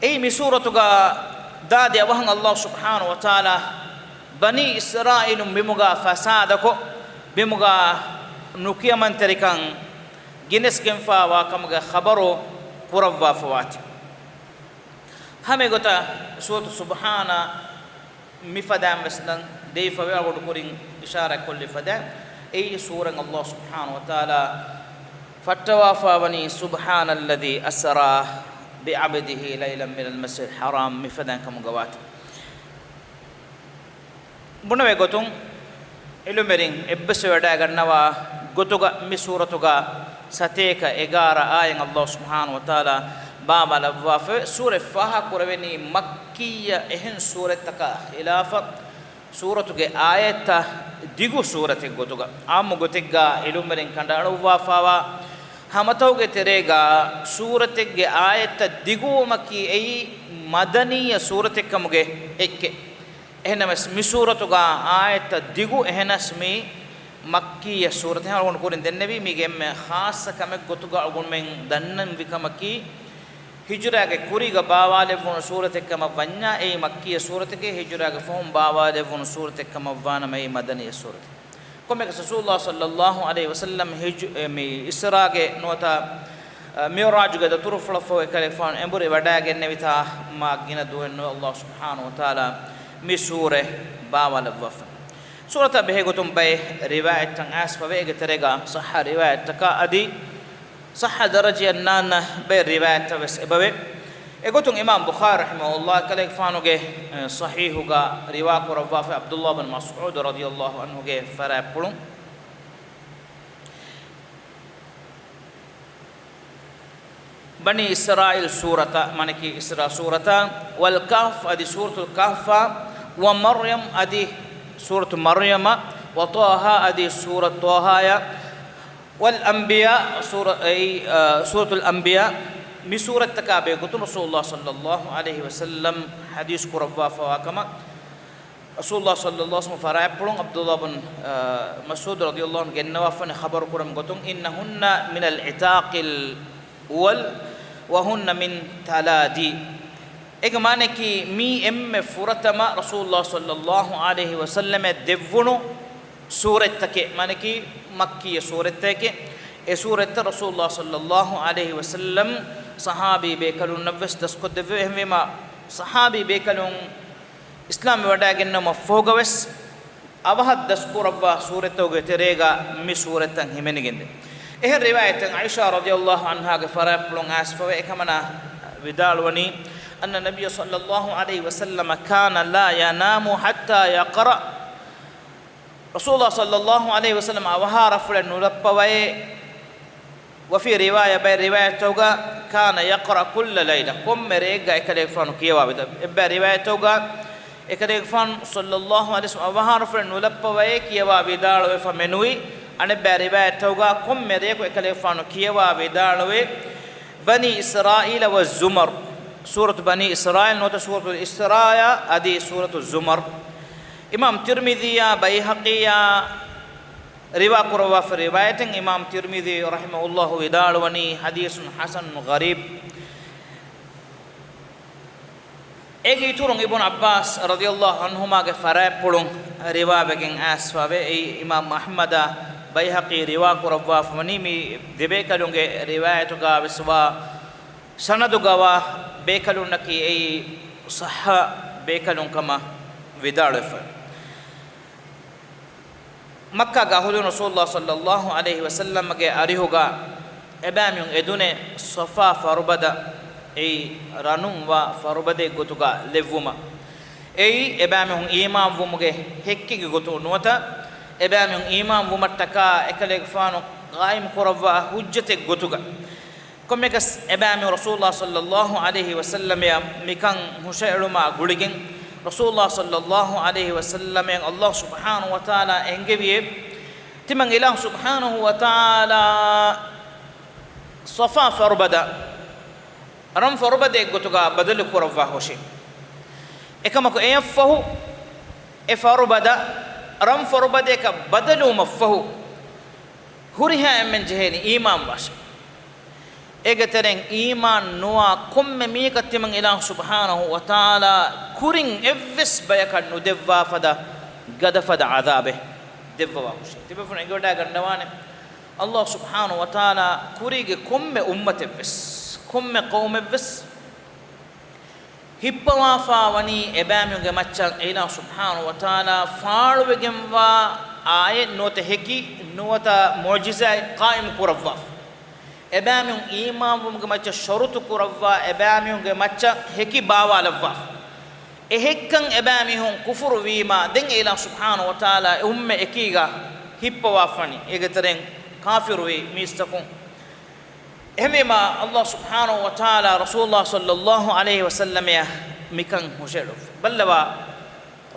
އެއީ މި ސޫރަތުގަ ދާދި އަވަހަށް ﷲ ސުބްޙާނަހޫ ވަތަޢާލާ ބަނީ އިސްރާއީލުން ބިމުގަ ފަސާދަކޮށް، ބިމުގަ ނުކިޔަމަންތެރިކަން ގިނަސްގެންފާވާ ކަމުގެ ޚަބަރު ކުރައްވާފަވާތީ. ހަމައެގޮތަށް ސޫރަތު ސުބްޙާނަ މިފަދައިން ވެސް ދަން ދެވިފަވޭ. އަޅުގަނޑު ކުރިން އިޝާރާތްކޮށްލި ފަދައިން، އެއީ ސޫރަތް ﷲ ސުބްޙާނަހޫ ވަތަޢާލާ ފައްޓަވާފަ ވަނީ، سبحان الذي أسرى بعبده ليلا من المسجد الحرام މިފަދައިން ކަމުގަ ވާތީ. ބުނެވޭ ގޮތުން، އިލްމުވެރިން އެއްބަސްވެވަޑައިގަންނަވާ ގޮތުގަ މި ސޫރަތުގަ ސަތޭކަ އެގާރަ އާޔަތް ﷲ ސުބްޙާނަހޫ ވަތަޢާލާ ބާވާލައްވާފައި. ސޫރަތް ފާހަގަކުރެވެނީ މައްކީއްޔަ އެހެން ސޫރަތްތަކާ ޚިލާފަށް ސޫރަތުގެ އާޔަތްތައް ދިގު ސޫރަތެއް ގޮތުގަ. އާއްމު ގޮތެއްގަ އިލްމުވެރިން ކަނޑައަޅުއްވާފައިވާ ހަމަތަކުގެ ތެރޭގަ ސޫރަތެއްގެ އާޔަތްތައް ދިގުވުމަކީ އެއީ މަދަނީއްޔަ ސޫރަތެއްކަމުގެ އެއްކެއް. އެހެންނަމަވެސް މި ސޫރަތުގަ އާޔަތްތައް ދިގު، އެހެނަސް މި މައްކީއްޔަ ސޫރަތެއް. އަޅުގަނޑު ކުރިން ދެންނެވީ މީގެ އެންމެ ޚާއްޞަ ކަމެއް ގޮތުގަ އަޅުގަނޑުމެން ދަންނަންވި ކަމަކީ، ހިޖުރާގެ ކުރީގަ ބާވާލެއްވުނު ސޫރަތެއްކަމަށް ވަންޏާ އެއީ މައްކީއްޔަ ސޫރަތެކޭ، ހިޖުރާގެ ފަހުން ބާވާލެއްވުނު ސޫރަތެއްކަމަށް ވާނަމަ އެއީ މަދަނީއްޔަ ސޫރަތެއް. ކޮންމެއަކަސް ރަސޫލުﷲ ޞައްލަﷲ ޢަލައިހި ވަސައްލަމް ހިޖު-، އެ، މި އިސްރާގެ ނުވަތަ، އަ، މިޢުރާޖުގެ ދަތުރުފުޅަށްފަހު އެކަލޭގެފާނު އެނބުރި ވަޑައިގެންނެވިތާ މާ ގިނަ ދުވަހެއް ނުވެ ﷲ ސުބްޙާނަހޫ ވަތަޢާލާ މި ސޫރަތް ބާވާލައްވާފަ. ސޫރަތާ ބެހޭގޮތުން ބައެއް ރިވާޔަތްތައް އައިސްފަވޭ. އޭގެ ތެރޭގަ ޞައްޙަ ރިވާޔަތްތަކާ އަދި ޞައްޙަ ދަރަޖައަށް ނާންނަ ބައެއް ރިވާޔަތްތައް ވެސް އެބަވޭ. އެގޮތުން އިމާމް ބުޚާރީ ރަޙިމަހުﷲ ކަލޭގެފާނުގެ، އެ، ޞަޙީޙުގަ ރިވާކުރައްވާފައި ޢަބްދުﷲ ބިން މަސްޢޫދު ރަޟިޔަﷲ ޢަންހުގެ ފަރާތްޕުޅުން، ބަނީ އިސްރާއީލް ސޫރަތަށް، މާނަކީ އިސްރާ ސޫރަތަށް، ވަލްކަހްފް އަދި ސޫރަތުލް ކަހްފަށް، ވަމަރްޔަމް އަދި ސޫރަތު މަރްޔަމަށް، ވަޠާހާ އަދި ސޫރަތު ޠާހާއަށް، ވަލްއަންބިޔާ ސޫރަ، އެއީ، އަ، ސޫރަތުލް އަންބިޔާ، މި ސޫރަތްތަކާ ބެހޭގޮތުން ރަސޫލުﷲ ޞައްލަﷲ ޢަލައިހި ވަސައްލަމް ޙަދީޘް ކުރައްވާފައިވާ ކަމަށް، ރަސޫލުﷲ ޞައްލަﷲ ޢަލައިހި ވަސައްލަމް ފަރާތްޕުޅުން ޢަބްދުﷲ ބިން، އަ، މަސްޢޫދު ރަޟިޔަﷲ ޢަންހު ގެންނަވާފަ ވަނީ ޚަބަރު ކުރަމުގެ ގޮތުން، إنهن من العتاق الأول وهن من ثلاث. އޭގެ މާނައަކީ، މީ އެންމެ ފުރަތަމަ ރަސޫލުﷲ ޞައްލަﷲ ޢަލައިހި ވަސައްލަމަށް ދެއްވުނު ސޫރަތްތަކެއް، މާނައަކީ މައްކީއްޔަ ސޫރަތްތަކެއް. އެ ސޫރަތްތައް ރަސޫލުﷲ ޞައްލަﷲ ޢަލައިހި ވަސައްލަމް ޞަޙާބީ ބޭކަލުންނަށް ވެސް ދަސްކޮށްދެއްވެވޭ. އެހެންވީމަ، ޞަޙާބީ ބޭކަލުން އިސްލާމް ވަޑައިގެންނެވުމަށްފަހުގަވެސް އަވަހަށް ދަސްކުރައްވާ ސޫރަތްތަކުގެ ތެރޭގަ މި ސޫރަތްތައް ހިމެނިގެންދޭ. އެހެން ރިވާޔަތެއް ޢާއިޝާ ރަޟިޔަﷲ ޢަންހާގެ ފަރާތްޕުޅުން އައިސްފަވޭ. އެކަމަނާ ވިދާޅުވަނީ، أن النبي صلى الله عليه وسلم كان لا ينام حتى يقرأ. ރަސޫލުﷲ ޞައްލަﷲ ޢަލައިހި ވަސައްލަމް އަވަހާރަފުޅެއް ނުލައްޕަވައޭ. وفي رواية، ބައެއް ރިވާޔަތްތަކުގަ كان يقرأ كل ليلة، ކޮންމެ ރެއެއްގަ އެކަލޭގެފާނު ކިޔަވާ ވިދާ. އެއްބައި ރިވާޔަތްތަކުގަ އެކަލޭގެފާނު ޞައްލައްލާހު ޢަލައިހި ވަސައްލަމަ އަވަހާރަފުޅެއް ނުލައްޕަވައޭ ކިޔަވާ ވިދާޅުވެފަ މެނުވީ. އަނެއްބައި ރިވާޔަތްތަކުގަ ކޮންމެ ރެޔަކު އެކަލޭގެފާނު ކިޔަވާ ވިދާޅުވޭ، ބަނީ އިސްރާއީލަ ވައްޒުމަރު، ސޫރަތު ބަނީ އިސްރާއީލް ނުވަތަ ސޫރަތުލް އިސްރާއާ އަދި ސޫރަތު ޒުމަރު. އިމާމް ތިރްމިޛީއާ ބައިހަޤީއާ ރިވާ ކުރައްވާފަ ރިވާޔަތެއް. އިމާމް ތިރްމިޛީ ރަޙިމަހުﷲ ވިދާޅުވަނީ ޙަދީޘުން ޙަސަނުން ޣަރީބް. އޭގެ އިތުރުން އިބްނު ޢައްބާސް ރަޟިޔަﷲ ޢަންހުމާގެ ފަރާތްޕުޅުން ރިވާވެގެން އައިސްފަވޭ. އެއީ އިމާމް އަޙްމަދާ ބައިހަޤީ ރިވާ ކުރައްވާފަވަނީ މި ދެބޭކަލުންގެ ރިވާޔަތުގަ ވެސް ވާ ސަނަދުގަވާ ބޭކަލުންނަކީ އެއީ ޞައްޙަ ބޭކަލުން ކަމަށް ވިދާޅުވެފަ. މައްކާގެ އަހުލުން ރަސޫލުﷲ ޞައްލައްލާހު ޢަލައިހި ވަސައްލަމްގެ އަރިހުގަ އެބައިމީހުން އެދުނެ ޞަފާ ފަރުބަދަ، އެއީ ރަނުން ވާ ފަރުބަދައެއް ގޮތުގަ ލެއްވުމަށް. އެއީ އެބައިމީހުން އީމާންވުމުގެ ހެއްކެއްގެ ގޮތުން ނުވަތަ، އެބައިމީހުން އީމާންވުމަށްޓަކާ އެކަލޭގެފާނު ޤާއިމް ކުރައްވާ ޙުއްޖަތެއް ގޮތުގަ. ކޮންމެއަކަސް އެބައިމީހުން ރަސޫލުﷲ ޞައްލައްލާހު ޢަލައިހި ވަސައްލަމައަށް މިކަން ހުށައެޅުމާ ގުޅިގެން، ރަސޫލުﷲ ޞައްލައްލާހު ޢަލައިހި ވަސައްލަމައަށް ﷲ ސުބްޙާނަހު ވަތަޢާލާ އެންގެވިއޭ، ތިމަން އިލާހު ސުބްޙާނަހު ވަތަޢާލާ ޞަފާ ފަރުބަދަ ރަން ފަރުބަދައެއް ގޮތުގަ ބަދަލު ކުރައްވާ ހުށި. އެކަމަކު އެއަށްފަހު އެ ފަރުބަދަ ރަން ފަރުބަދަޔަކަށް ބަދަލުވުމަށްފަހު، ހުރިހާ އެންމެން ޖެހޭނީ އީމާންވާށޭ. އޭގެ ތެރެއިން އީމާން ނުވާ ކޮންމެ މީހަކަށް ތިމަން އިލާހު ސުބްޙާނަހު ވަތަޢާލާ ކުރިން އެއްވެސް ބަޔަކަށް ނުދެއްވާ ފަދަ ގަދަ ފަދަ ޢަޛާބެއް ދެއްވަވާ ހުށި. ތިބޭފުޅުން އެނގިވަޑައިގަންނަވާނެ، ﷲ ސުބްޙާނަހު ވަތަޢާލާ ކުރީގެ ކޮންމެ އުއްމަތެއްވެސް، ކޮންމެ ޤައުމެއްވެސް ހިއްޕަވާފާވަނީ އެބައިމީހުންގެ މައްޗަށް އެއިލާހު ސުބްޙާނަހު ވަތަޢާލާ ފާޅުވެގެންވާ އާޔަތް ނުވަތަ ހެކި ނުވަތަ މުޢުޖިޒާތް ޤާއިމް ކުރައްވާފަ. އެބައިމީހުން އީމާންވުމުގެ މައްޗަށް ޝަރުޠު ކުރައްވާ، އެބައިމީހުންގެ މައްޗަށް ހެކި ބާވާލައްވާފަ. އެ ހެއްކަން އެބައިމީހުން ކުފުރު ވީމާ، ދެން އެއިލާހު ސުބްޙާނަހު ވަތަޢާލާ އެ އުއްމަތް އެކީގަ ހިއްޕަވާފަވަނީ. އޭގެ ތެރެއިން ކާފިރުވި މީސްތަކުން. އެހެންވީމާ، ﷲ ސުބްޙާނަހު ވަތަޢާލާ ރަސޫލުﷲ ޞައްލައްލާހު ޢަލައިހި ވަސައްލަމައަށް މިކަން ހުށައެޅުއްވި. ބައްލަވާ،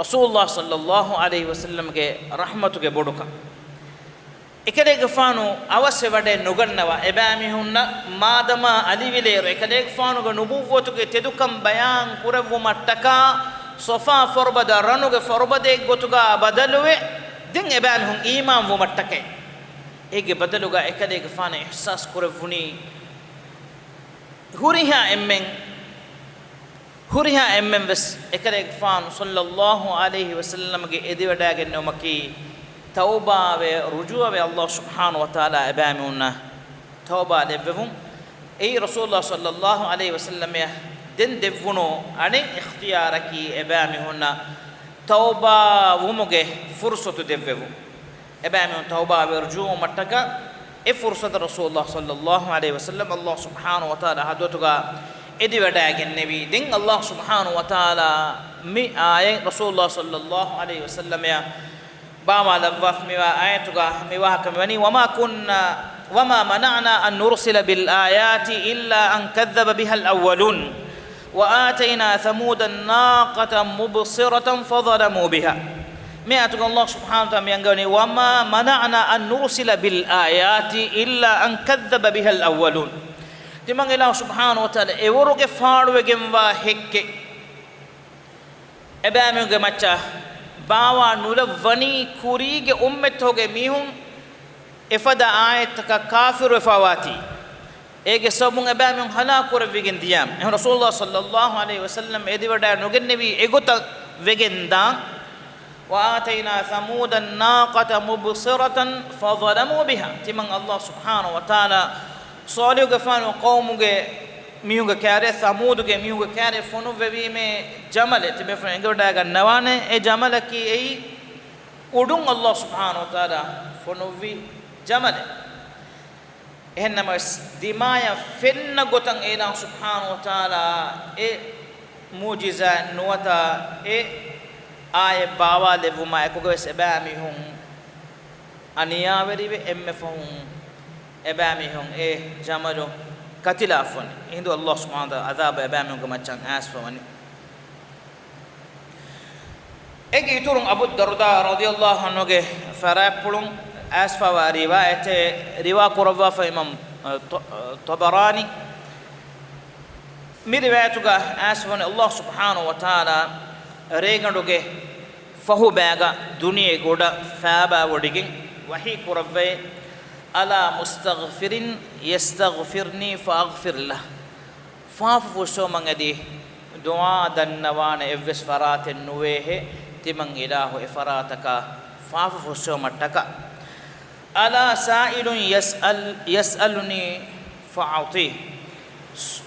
ރަސޫލުﷲ ޞައްލައްލާހު ޢަލައިހި ވަސައްލަމަގެ ރަޙްމަތުގެ ބޮޑުކަން. އެކަލޭގެފާނު އަވަސްވެވަޑައެއް ނުގަންނަވާ، އެބައިމީހުންނަށް މާދަމާ އަލިވިލޭއިރު އެކަލޭގެފާނުގެ ނުބުއްވަތުގެ ތެދުކަން ބަޔާން ކުރެއްވުމަށްޓަކާ، ޞަފާ ފަރުބަދަ ރަނުގެ ފަރުބަދައެއްގޮތުގަ ބަދަލުވެ، ދެން އެބައިމީހުން އީމާންވުމަށްޓަކައި. އޭގެ ބަދަލުގަ އެކަލޭގެފާނަށް އިޙްސާސް ކުރެއްވުނީ، ހުރިހާ އެންމެން، ހުރިހާ އެންމެން ވެސް އެކަލޭގެފާނު ޞައްލައްލާހު ޢަލައިހި ވަސައްލަމަގެ އެދިވަޑައިގެންނެވުމަކީ ތައުބާވެ، ރުޖޫޢަވެ، ﷲ ސުބްޙާނަހު ވަތަޢާލާ އެބައިމީހުންނަށް ތައުބާ ލެއްވެވުން. އެއީ ރަސޫލުﷲ ޞައްލައްލާހު ޢަލައިހި ވަސައްލަމަށް ދެން ދެއްވުނު އަނެއް އިޚްތިޔާރަކީ އެބައިމީހުންނަށް ތައުބާވުމުގެ ފުރުޞަތު ދެއްވެވުން. އެބައިމީހުން ތައުބާވެ ރުޖޫޢަވުމަށްޓަކާ އެ ފުރުޞަތަށް ރަސޫލުﷲ ޞައްލައްލާހު ޢަލައިހި ވަސައްލަމަ ﷲ ސުބްޙާނަހު ވަތަޢާލާ ޙަޟްރަތުގަ އެދިވަޑައިގެންނެވީ. ދެން ﷲ ސުބްޙާނަހު ވަތަޢާލާ މި އާޔަތް ރަސޫލުﷲ ޞައްލައްލާހު ޢަލައިހި ވަސައްލަމައަށް ބާވާލައްވާފަ މިވާ އާޔަތުގަ މި ވާހަކަ މިވަނީ، وما كنا، وما منعنا أن نرسل بالآيات إلا أن كذب بها الأولون. وآتينا ثمود الناقة مبصرة فظلموا بها. މި އާޔަތުގަ ﷲ ސުބްޙާނަހު ވަތަޢާލާ މި އަންގަވަނީ، وما منعنا أن نرسل بالآيات إلا أن كذب بها الأولون. ތިމަން އިލާހު ސުބްޙާނަހު ވަތަޢާލާ އެވަރުގެ ފާޅުވެގެންވާ ހެއްކެއް އެބައިމީހުންގެ މައްޗަށް ބާވާ ނުލައްވަނީ، ކުރީގެ އުއްމަތްތަކުގެ މީހުން އެފަދަ އާޔަތްތަކަށް ކާފިރުވެފައިވާތީ، އޭގެ ސަބަބުން އެބައިމީހުން ހަލާކު ކުރެވިގެން ދިޔަ. އެހެން ރަސޫލުﷲ ޞައްލައްލާހު ޢަލައިހި ވަސައްލަމަ އެދިވަޑައި ނުގެންނެވީ އެގޮތަށް ވެގެންދާން. وآتينا ثمود الناقة مبصرة فظلموا بها. ތިމަން ﷲ ސުބްޙާނަހު ވަތަޢާލާ ޞާލިޙުގެފާނު ޤައުމުގެ މީހުންގެ ކާރިޔަށް، ޘަމޫދުގެ މީހުންގެ ކާރިޔަށް ފޮނުއްވެވީމޭ ޖަމަލެއް. ތިބޭފުޅުން އެނގިވަޑައިގަންނަވާނެ، އެ ޖަމަލަކީ އެއީ އުޑުން ﷲ ސުބްޙާނަހު ވަތަޢާލާ ފޮނުއްވި ޖަމަލެއް. އެހެންނަމަވެސް، ދިމާޔަށް ފެންނަ ގޮތަށް އެއިލާހު ސުބްޙާނަހު ވަތަޢާލާ އެ މުޢުޖިޒާތް ނުވަތަ އެ އާޔަތް ބާވާލެއްވުމާ އެކުގަވެސް އެބައިމީހުން އަނިޔާވެރިވެ، އެންމެ ފަހުން އެބައިމީހުން އެ ޖަމަލު ކަތިލާފަވަނީ. އެހިނދު ﷲ ސުބްޙާނަހު ވަތަޢާލާ ޢަޛާބު އެބައިމީހުންގެ މައްޗަށް އައިސްފަވަނީ. އޭގެ އިތުރުން އަބު ދަރުދާ ރަޟިޔަﷲ ޢަންހުގެ ފަރާތްޕުޅުން އައިސްފާވާ ރިވާޔަތެއް ރިވާ ކުރައްވާފަ އިމާމް، އަ، ޠަ-، ޠަބަރާނީ. މި ރިވާޔަތުގަ އައިސްފަވަނީ ﷲ ސުބްޙާނަހޫ ވަތަޢާލާ ރޭގަނޑުގެ ފަހުބައިގަ ދުނިޔޭގެ ގޮޑަށް ފައިބާވޮޑިގެން ވަޙީ ކުރައްވައޭ، ألا مستغفر يستغفرني فأغفر له. ފާފަ ފުއްސެވުމަށް އެދި ދުޢާ ދަންނަވާނެ އެއްވެސް ފަރާތެއް ނުވޭހޭ، ތިމަން އިލާހު އެ ފަރާތަކަށް ފާފަ ފުއްސެވުމަށްޓަކާ. ألا سائل يسأل، يسألني فأعطيه.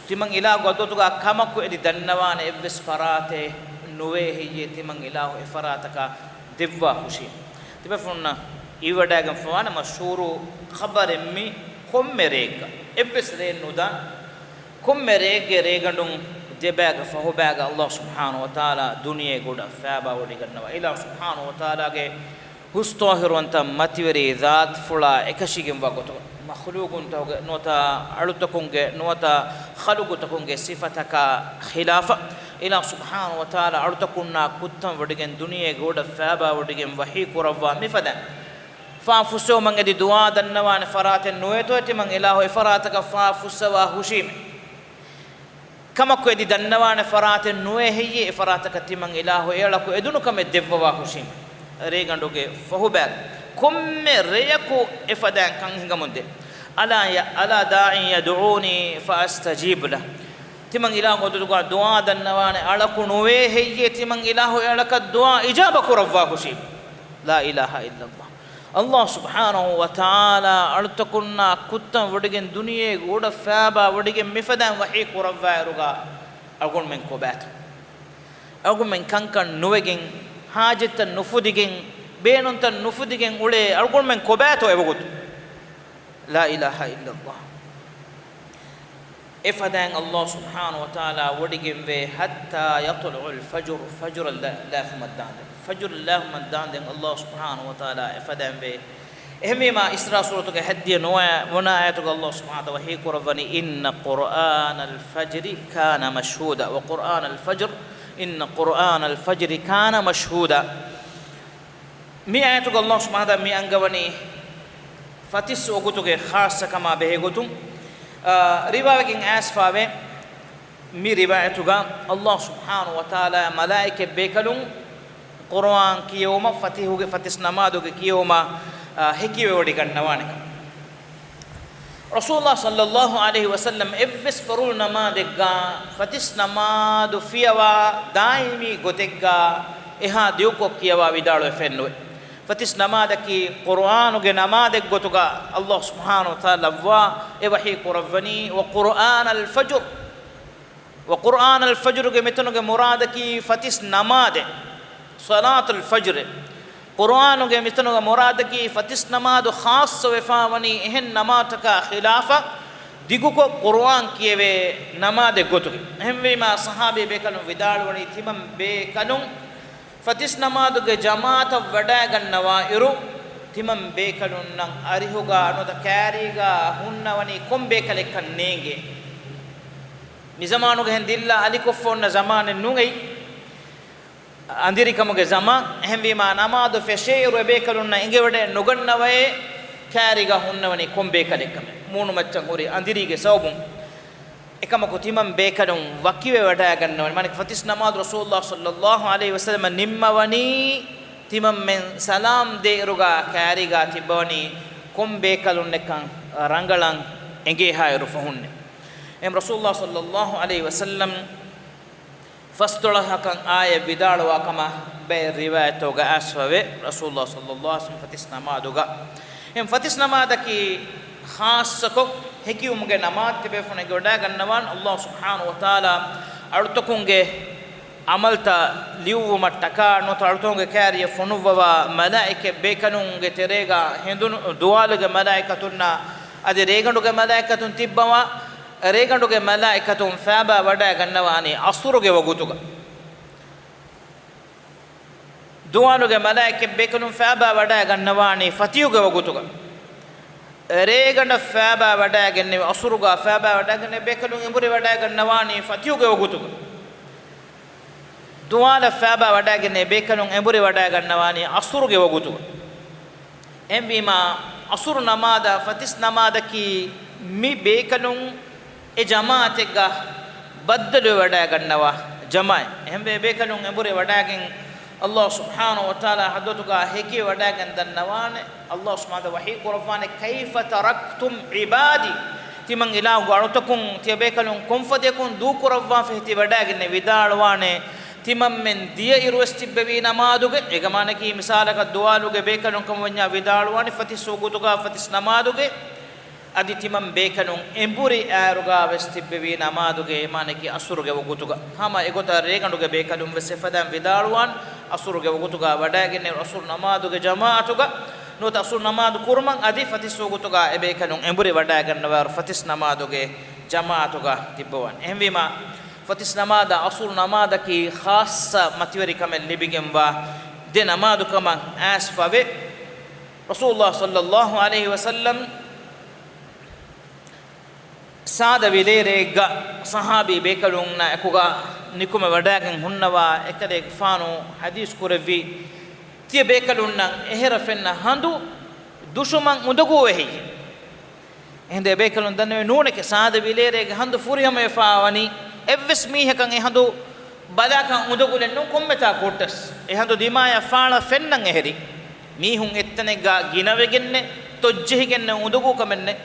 ތިމަން އިލާހު ގޮތުގަ ކަމަކު އެދި ދަންނަވާނެ އެއްވެސް ފަރާތެއް ނުވޭ ހެއްޔޭ، ތިމަން އިލާހު އެ ފަރާތަކަށް ދެއްވާ ހުށީ. ތިބޭފުޅުންނަށް އިވިވަޑައިގެންފަވާނެ މަޝްހޫރު ޚަބަރެއް މި. ކޮންމެ ރެއެއްގަ، އެއްވެސް ރެއެއް ނުދާ، ކޮންމެ ރެއެއްގެ ރޭގަނޑުން ދެބައިގެ ފަހުބައިގަ ﷲ ސުބްޙާނަހޫ ވަތަޢާލާ ދުނިޔޭގެ ގޮޑަށް ފައިބާވޮޑިގަންނަވާ. އިލާހު ސުބްޙާނަހޫ ވަތަޢާލާގެ ހުސްޠާހިރުވަންތަ މަތިވެރި ޛާތުފުޅާ އެކަށީގެންވާ ގޮތުގަ، މަޚްލޫޤުންތަކުގެ ނުވަތަ އަޅުތަކުންގެ ނުވަތަ ޚަލުޤުތަކުންގެ ސިފަތަކާ ޚިލާފަށް، އިލާހު ސުބްޙާނަހޫ ވަތަޢާލާ އަޅުތަކުންނާ ކުއްތަން ވޮޑިގެން ދުނިޔޭގެ ގޮޑަށް ފައިބާވޮޑިގެން ވަޙީ ކުރައްވާ މިފަދަ ފާފަ ފުއްސެވުމަށް އެދި ދުޢާ ދަންނަވާނެ ފަރާތެއް ނުވޭތޯ، ތިމަން އިލާހު އެ ފަރާތަކަށް ފާފަ ފުއްސަވާ ހުށީމޭ. ކަމަކު އެދި ދަންނަވާނެ ފަރާތެއް ނުވޭ ހެއްޔޭ، އެ ފަރާތަކަށް ތިމަން އިލާހު އެއަޅަކު އެދުނު ކަމެއް ދެއްވަވާ ހުށީމޭ. ރޭގަނޑުގެ ފަހުބައި ކޮންމެ ރެޔަކު އެފަދައިން ކަން ހިނގަމުންދޭ. ألا ي-، ألا داع يدعوني فأستجيب له. ތިމަން އިލާހު ގޮތުގަ ދުޢާ ދަންނަވާނެ އަޅަކު ނުވޭ ހެއްޔޭ، ތިމަން އިލާހު އެއަޅަކަށް ދުޢާ އިޖާބަ ކުރައްވާ ހުށީމޭ. لا إله إلا الله. ﷲ ސުބްޙާނަހޫ ވަތަޢާލާ އަޅުތަކުންނާ ކުއްތަން ވޮޑިގެން ދުނިޔޭގެ ގޮޑަށް ފައިބާ ވޮޑިގެން މިފަދައިން ވަޙީ ކުރައްވާއިރުގަ އަޅުގަނޑުމެން ކޮބާތޯ؟ އަޅުގަނޑުމެން ކަންކަން ނުވެގެން، ޙާޖަތްތައް ނުފުދިގެން، ބޭނުންތައް ނުފުދިގެން އުޅޭ އަޅުގަނޑުމެން ކޮބާތޯ އެވަގުތު؟ لا إله إلا الله. އެފަދައިން ﷲ ސުބްޙާނަހޫ ވަތަޢާލާ ވޮޑިގެންވޭ حتى يطلع الفجر، ފަޖުރަށް ލާ-، ލާފުމަށް ދާންދެން. ފަޖުރަށް ލާފުމަށް ދާންދެން ﷲ ސުބްޙާނަހޫ ވަތަޢާލާ އެފަދައިން ވޭ. އެހެންވީމާ، އިސްރާ ސޫރަތުގެ ހައްދިހަ ނުވަ-، ނުވަވަނަ އާޔަތުގަ ﷲ ސުބްޙާނަހޫ ވަތަޢާލާ ވަޙީ ކުރައްވަނީ، إن قرآن الفجر كان مشهودا، وقرآن الفجر، إن قرآن الفجر كان مشهودا. މި އާޔަތުގަ ﷲ ސުބްޙާނަހޫ ވަތަޢާލާ މި އަންގަވަނީ ފަތިސް ވަގުތުގެ ޚާއްޞަކަމާ ބެހޭ ގޮތުން، އާ، ރިވާވެގެން އައިސްފާވޭ، މި ރިވާޔަތުގަ ﷲ ސުބްޙާނަހޫ ވަތަޢާލާ މަލާއިކަތް ބޭކަލުން ޤުރުއާން ކިޔެވުމަށް ފަތިހުގެ ފަތިސް ނަމާދުގެ ކިޔެވުމަށް، އާ، ހެކިވެވޮޑިގަންނަވާނެކަން. ރަސޫލާ ޞައްލައްލާހު ޢަލައިހި ވަސައްލަމް އެއްވެސް ފަރުޟު ނަމާދެއްގަ ފަތިސް ނަމާދު ފިޔަވާ ދާއިމީ ގޮތެއްގަ އެހާ ދިގުކޮށް ކިޔަވާ ވިދާޅުވެފައެއްނުވޭ. ފަތިސް ނަމާދަކީ ޤުރުއާނުގެ ނަމާދެއްގޮތުގަ ﷲ ސުބްޙާނަހޫ ވަތަޢާލާ ލައްވާ އެ ވަޙީ ކުރައްވަނީ، وقرآن الفجر، وقرآن الفجرގެ މިތަނުގެ މުރާދަކީ ފަތިސް ނަމާދެއް، ޞަލާތުލް ފަޖްރެއް. ޤުރުއާނުގެ މިތަނުގެ މުރާދަކީ ފަތިސް ނަމާދު ޚާއްޞަވެފާވަނީ އެހެން ނަމާދުތަކާ ޚިލާފަށް ދިގުކޮށް ޤުރުއާން ކިޔެވޭ ނަމާދެއް ގޮތުގަ. އެހެންވީމާ، ޞަޙާބީ ބޭކަލުން ވިދާޅުވަނީ، ތިމަން ބޭކަލުން ފަތިސް ނަމާދުގެ ޖަމާޢަތަށް ވަޑައިގަންނަވާއިރު، ތިމަން ބޭކަލުންނަށް އަރިހުގަ ނުވަތަ ކާރީގަ ހުންނަވަނީ ކޮން ބޭކަލެއްކަން ނޭނގޭ. މިޒަމާނުގެ ހެން ދިއްލާ އަލިކޮށްފަ އޮންނަ ޒަމާނެއް ނޫން އެއީ. އަނދިރިކަމުގެ ޒަމާން. އެހެންވީމާ، ނަމާދު ފެށޭއިރު އެބޭކަލުންނަށް އެނގިވަޑައެއް ނުގަންނަވައޭ، ކާރީގަ ހުންނަވަނީ ކޮން ބޭކަލެއްކަމެއް. މޫނުމައްޗަށް ހުރި އަނދިރީގެ ސަބަބުން. އެކަމަކު، ތިމަން ބޭކަލުން ވަކިވެވަޑައިގަންނަވަނީ. މާނައަކީ، ފަތިސް ނަމާދު ރަސޫލުﷲ ޞައްލައްލާހު ޢަލައިހި ވަސައްލަމަ ނިންމަވަނީ، ތިމަންމެން ސަލާމް ދޭއިރުގަ ކާރީގަ ތިއްބަވަނީ ކޮން ބޭކަލުންނެއްކަން ރަނގަޅަށް އެނގޭހާއިރު ފަހުންނޭ. އެހެން ރަސޫލުﷲ ޞައްލައްލާހު ޢަލައިހި ވަސައްލަމް ފަސްދޮޅަހަކަށް އާޔަތް ވިދާޅުވާ ކަމަށް ބައެއް ރިވާޔަތްތަކުގަ އައިސްފަވޭ، ރަސޫލުﷲ ޞައްލައްލާހު ޢަލައިހި ވަސައްލަމް ފަތިސް ނަމާދުގަ. އެހެން ފަތިސް ނަމާދަކީ ޚާއްޞަކޮށް ހެކިވުމުގެ ނަމާދު. ތިބޭފުޅުން އެނގިވަޑައިގަންނަވާން، ﷲ ސުބްޙާނަހޫ ވަތަޢާލާ އަޅުތަކުންގެ ޢަމަލުތައް ލިޔުއްވުމަށްޓަކާ ނުވަތަ އަޅުތަކުންގެ ކާރިޔަށް ފޮނުއްވަވާ މަލާއިކަތް ބޭކަލުންގެ ތެރޭގަ ހެނދުނު ދުވާލުގެ މަލާއިކަތުންނާ އަދި ރޭގަނޑުގެ މަލާއިކަތުން ތިއްބަވާ، ރޭގަނޑުގެ މަލާއިކަތުން ފައިބާ ވަޑައިގަންނަވާނީ ޢަޞުރުގެ ވަގުތުގަ. ދުވާލުގެ މަލާއިކަތް ބޭކަލުން ފައިބާ ވަޑައިގަންނަވާނީ ފަތިހުގެ ވަގުތުގަ. ރޭގަނޑަށް ފައިބާ ވަޑައިގެންނެވި، ޢަޞުރުގަ ފައިބާ ވަޑައިގެންނެވި ބޭކަލުން އެނބުރި ވަޑައިގަންނަވާނީ ފަތިހުގެ ވަގުތުގަ. ދުވާލަށް ފައިބާ ވަޑައިގެންނެވި ބޭކަލުން އެނބުރި ވަޑައިގަންނަވާނީ އަސުރުގެ ވަގުތުގަ. އެހެންވީމާ، އަސުރު ނަމާދާ ފަތިސް ނަމާދަކީ މި ބޭކަލުން އެ ޖަމާޢަތެއްގަ ބައްދަލުވެވަޑައިގަންނަވާ ޖަމާޢަތް. އެހެންވެ، އެބޭކަލުން އެނބުރި ވަޑައިގެން، އައްލާހު ސުބްޙާނަހު ވަތަޢާލާ ޙަޟްރަތުގަ ހެކިވެވަޑައިގެން ދަންނަވާނެ. އައްލާހު ސުބްޙާނަހު ވަތަޢާލާ ވަޙީ ކުރައްވާނެ، "كيف تركتم عبادي؟" ތިމަން އިލާހުގެ އަޅުތަކުން ތިޔަބޭކަލުން ކޮންފަދަޔަކުން ދޫކުރައްވާފަ ތި ވަޑައިގެންނެވި؟ ވިދާޅުވާނެ، ތިމަންމެން ދިޔައިރުވެސް ތިއްބެވީ ނަމާދުގެ. އެގަމާނަކީ މިސާލަކަށް ދުވާލުގެ ބޭކަލުން ކަމަށް ވަންޏާ ވިދާޅުވާނެ ފަތިސް ވަގުތުގަ ފަތިސް ނަމާދުގެ. އަދި ތިމަން ބޭކަލުން އެނބުރި އާރުގަ ވެސް ތިއްބެވީ ނަމާދުގެ، އެމާނަކީ އަސުރުގެ ވަގުތުގަ. ހަމަ އެގޮތަށް ރޭގަނޑުގެ ބޭކަލުން ވެސް އެފަދައިން ވިދާޅުވާން އަސުރުގެ ވަގުތުގަ ވަޑައިގެންނެވި އަސުރު ނަމާދުގެ ޖަމާޢަތުގަ. ނުވަތަ އަސުރު ނަމާދު ކުރުމަށް އަދި ފަތިސް ވަގުތުގަ އެބޭކަލުން އެނބުރި ވަޑައިގަންނަވާއިރު ފަތިސް ނަމާދުގެ ޖަމާޢަތުގަ ތިއްބަވާން. އެހެންވީމާ، ފަތިސް ނަމާދާ އަސުރު ނަމާދަކީ ޚާއްޞަ މަތިވެރިކަމެއް ލިބިގެންވާ ދެ ނަމާދު ކަމަށް އައިސްފަވޭ. ރަސޫލުﷲ ޞައްލައްލާހު ޢަލައިހި ވަސައްލަމް ސާދަ ވިލޭރޭގަ ޞަޙާބީ ބޭކަލުންނާ އެކުގަ ނިކުމެވަޑައިގެން ހުންނަވާ އެކަލޭގެފާނު ޙަދީޘް ކުރެއްވި، ތިޔަ ބޭކަލުންނަށް އެހެރަ ފެންނަ ހަނދު ދުށުމަށް އުނދަގޫވޭ ހެއްޔެވެ؟ އެހިނދު އެބޭކަލުން ދަންނަވަނީ ނޫނެކޭ، ސާދަ ވިލޭރޭގެ ހަނދު ފުރިހަމަވެފާ ވަނީ އެއްވެސް މީހަކަށް އެ ހަނދު ބަލާކަށް އުނދަގުލެއް ނޫން ކޮންމެތާ ކޯއްޓަސް. އެ ހަނދު ދިމާޔަށް ފާޅަށް ފެންނަން އެހެރީ. މީހުން އެއްތަނެއްގަ ގިނަވެގެންނެއް، ތޮއްޖެހިގެންނެއް، އުނދަގޫކަމެއްނެއް.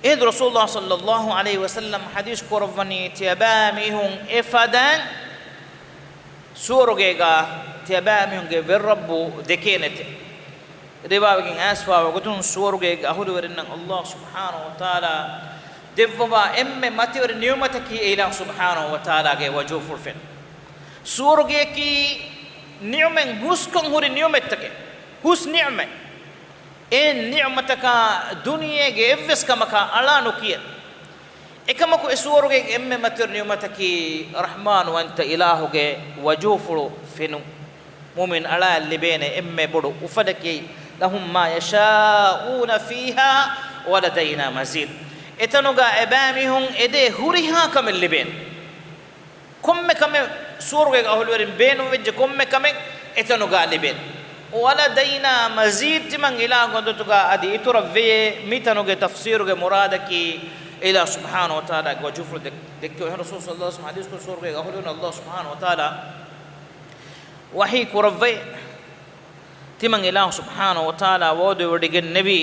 އެހިނދު ރަސޫލުﷲ ޞައްލައްލާހު ޢަލައިހި ވަސައްލަމް ޙަދީޘް ކުރައްވަނީ ތިޔަބައިމީހުން އެފަދައިން ސުވަރުގޭގަ ތިޔަބައިމީހުންގެ ވެރިރައްބު ދެކޭނެތެ. ރިވާވެގެން އައިސްފަވާ ގޮތުން ސުވަރުގޭގެ އަހުލުވެރިންނަށް އައްލާހު ސުބްޙާނަހު ވަތަޢާލާ ދެއްވަވާ އެންމެ މަތިވެރި ނިޢުމަތަކީ އެ އިލާހު ސުބްޙާނަހު ވަތަޢާލާގެ ވަޖުހުފުޅު ފެނުން. ސުވަރުގެއަކީ ނިޢުމަތް ހުސްކޮށް ހުރި ނިޢުމަތްތަކެއް، ހުސް ނިޢުމަތް. އެ ނިޢުމަތަކާ ދުނިޔޭގެ އެއްވެސް ކަމަކާ އަޅާ ނުކިޔަން. އެކަމަކު އެ ސުވަރުގޭގެ އެންމެ މަތިވެރި ނިޢުމަތަކީ ރަޙްމާންވަންތަ އިލާހުގެ ވަޖުހުފުޅު ފެނުން. މުއުމިން އަޅާއަށް ލިބޭނެ އެންމެ ބޮޑު އުފަލަކީ، "لهم ما يشاءون فيها ولدينا مزيد." އެތަނުގަ އެބައިމީހުން އެދޭ ހުރިހާ ކަމެއް ލިބޭނެ. ކޮންމެ ކަމެއް ސުވަރުގޭގެ އަހުލުވެރިން ބޭނުންވެއްޖެ ކޮންމެ ކަމެއް އެތަނުގަ ލިބޭނެ. "ولدينا مزيد" ތިމަން އިލާހު ގަދަތުގަ އަދި އިތުރަށް ވެޔޭ. މިތަނުގެ ތަފްސީރުގެ މުރާދަކީ އިލާހު ސުބްޙާނަހު ވަތަޢާލާގެ ވަޖުހުފުޅު ދެ-، ދެއްކެވުން. އެހެން ރަސޫލު ޞައްލައްލާހު ޢަލައިހި ވަސައްލަމް ޙަދީޘް ކުރި ސުވަރުގޭގެ އަހުލުވެރިން އައްލާހު ސުބްޙާނަހު ވަތަޢާލާ ވަޙީ ކުރައްވައި. ތިމަން އިލާހު ސުބްޙާނަހު ވަތަޢާލާ ވަޢުދުވެވޮޑިގެންނެވި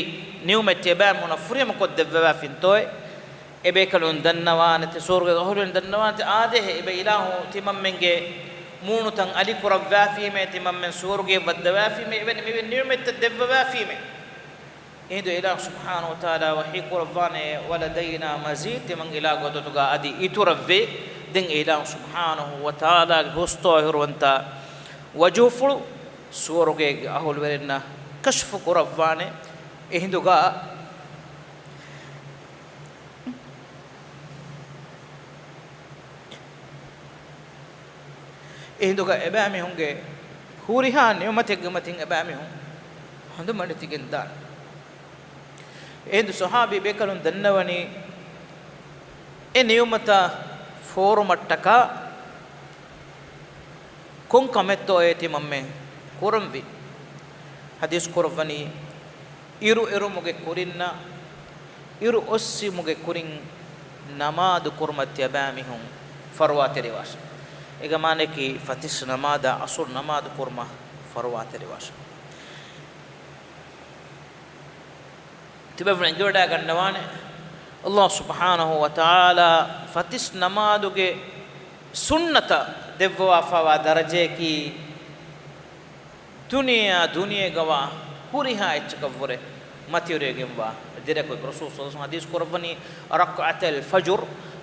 ނިޢުމަތް އެބައިމީހުނަށް ފުރިހަމަކޮށްދެއްވަވާފިންތޯއޭ؟ އެބޭކަލުން ދަންނަވާނެތެ، ސުވަރުގޭގެ އަހުލުވެރިން ދަންނަވާނެތެ، އާދޭހޭ އެބަ އިލާހު ތިމަންމެންގެ މޫނުތައް އަލިކުރައްވާފީމޭ، ތިމަންމެން ސުވަރުގެއަށް ވައްދަވާފީމޭ، އެވެނި މިވެނި ނިޢުމަތްތައް ދެއްވަވާފީމޭ. އެހިނދު އިލާހު ސުބްޙާނަހު ވަތަޢާލާ ވަޙީ ކުރައްވާނެ، "ولدينا مزيد" ތިމަން އިލާހު ގަދަތުގަ އަދި އިތުރަށްވޭ. ދެން އެ އިލާހު ސުބްޙާނަހު ވަތަޢާލާގެ ހުސްޠާހިރުވަންތަ ވަޖުހުފުޅު ސުވަރުގޭގެ އަހުލުވެރިންނަށް ކަޝްފު ކުރައްވާނެ. އެހިނދުގަ، އެހިނދުގަ އެބައިމީހުންގެ ހުރިހާ ނިޢުމަތެއްގެ މަތިން އެބައިމީހުން ހަނދުމަނެތިގެން ދާނެ. އެހިނދު ޞަޙާބީ ބޭކަލުން ދަންނަވަނީ، އެ ނިޢުމަތަށް ފޯރުމަށްޓަކާ ކޮން ކަމެއްތޯއޭ ތިމަންމެން ކުރަންވީ؟ ޙަދީޘް ކުރައްވަނީ، އިރު އެރުމުގެ ކުރިންނާ އިރު އޮއްސިމުގެ ކުރިން ނަމާދު ކުރުމަށް ތިޔަބައިމީހުން ފަރުވާތެރިވާށޭ. އޭގެ މާނައަކީ ފަތިސް ނަމާދާ އަސުރު ނަމާދު ކުރުމަށް ފަރުވާތެރިވާށޭ. ތިބޭފުޅުން އެނގިވަޑައިގަންނަވާނެ، އައްލާހު ސުބްޙާނަހު ވަތަޢާލާ ފަތިސް ނަމާދުގެ ސުންނަތަށް ދެއްވަވާފައިވާ ދަރަޖަޔަކީ، ދުނިޔެއާ ދުނިޔޭގަވާ ހުރިހާ އެއްޗަކަށްވުރެ މަތިވެރިވެގެންވާ ދެރަކު. ރަސޫލު ޞައްލައްލާހު ޢަލައިހި ވަސައްލަމަ ޙަދީޘް ކުރައްވަނީ، "ركعتا الفجر"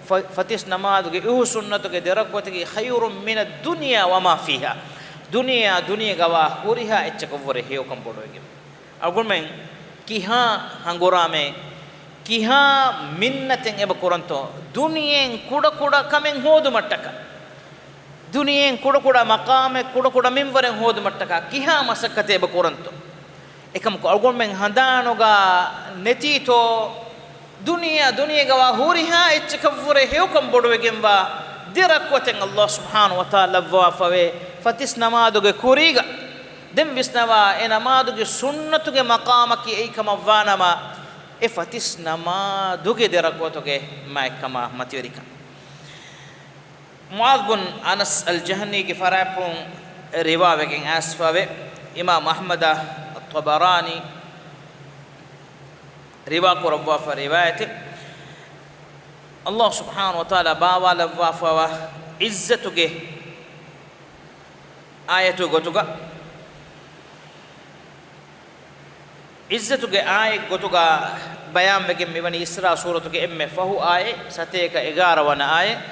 ފަ-، ފަތިސް ނަމާދުގެ އިހު ސުންނަތުގެ ދެރަކުޢަތަކީ، "خير من الدنيا وما فيها" ދުނިޔެއާ ދުނިޔޭގަވާ ހުރިހާ އެއްޗަކަށްވުރެ ހެޔޮކަން ބޮޑުވެގެން. އަޅުގަނޑުމެން ކިހާ ހަނގުރާމައެއް، ކިހާ މިންނަތެއް އެބަ ކުރަންތޯ؟ ދުނިޔެއިން ކުޑަކުޑަ ކަމެއް ހޯދުމަށްޓަކާ، ދުނިޔެއިން ކުޑަކުޑަ މަޤާމެއް، ކުޑަކުޑަ މިންވަރެއް ހޯދުމަށްޓަކާ ކިހާ މަސައްކަތެއް އެބަ ކުރަންތޯ؟ އެކަމަކު އަޅުގަނޑުމެން ހަނދާނުގަ ނެތީތޯ؟ ދުނިޔެއާ ދުނިޔޭގަވާ ހުރިހާ އެއްޗަކަށްވުރެ ހެޔޮކަން ބޮޑުވެގެންވާ ދެ ރަކުޢަތެއް ﷲ ސުބްޙާނަހޫ ވަތަޢާލާ ލައްވާފަވޭ ފަތިސް ނަމާދުގެ ކުރީގަ. ދެން ވިސްނަވާ، އެ ނަމާދުގެ ސުންނަތުގެ މަޤާމަކީ އެއީ ކަމަށްވާނަމަ، އެ ފަތިސް ނަމާދުގެ ދެ ރަކުޢަތުގެ މާތްކަމާ މަތިވެރިކަން. މުޢާޛް ބުން އަނަސް އަލް ޖަހަނީގެ ފަރާތްޕުޅުން ރިވާވެގެން އައިސްފަވޭ، އިމާމް އަޙްމަދާ، ޠަބަރާނީ ރިވާ ކުރައްވާފަ ރިވާޔަތެއް. ﷲ ސުބްޙާނަހޫ ވަތަޢާލާ ބާވާލައްވާފަވާ ޢިއްޒަތުގެ އާޔަތު ގޮތުގަ، ޢިއްޒަތުގެ އާޔަތް ގޮތުގަ ބަޔާންވެގެން މިވަނީ އިސްރާ ސޫރަތުގެ އެންމެ ފަހު އާޔަތް، ސަތޭކަ އެގާރަ ވަނަ އާޔަތް.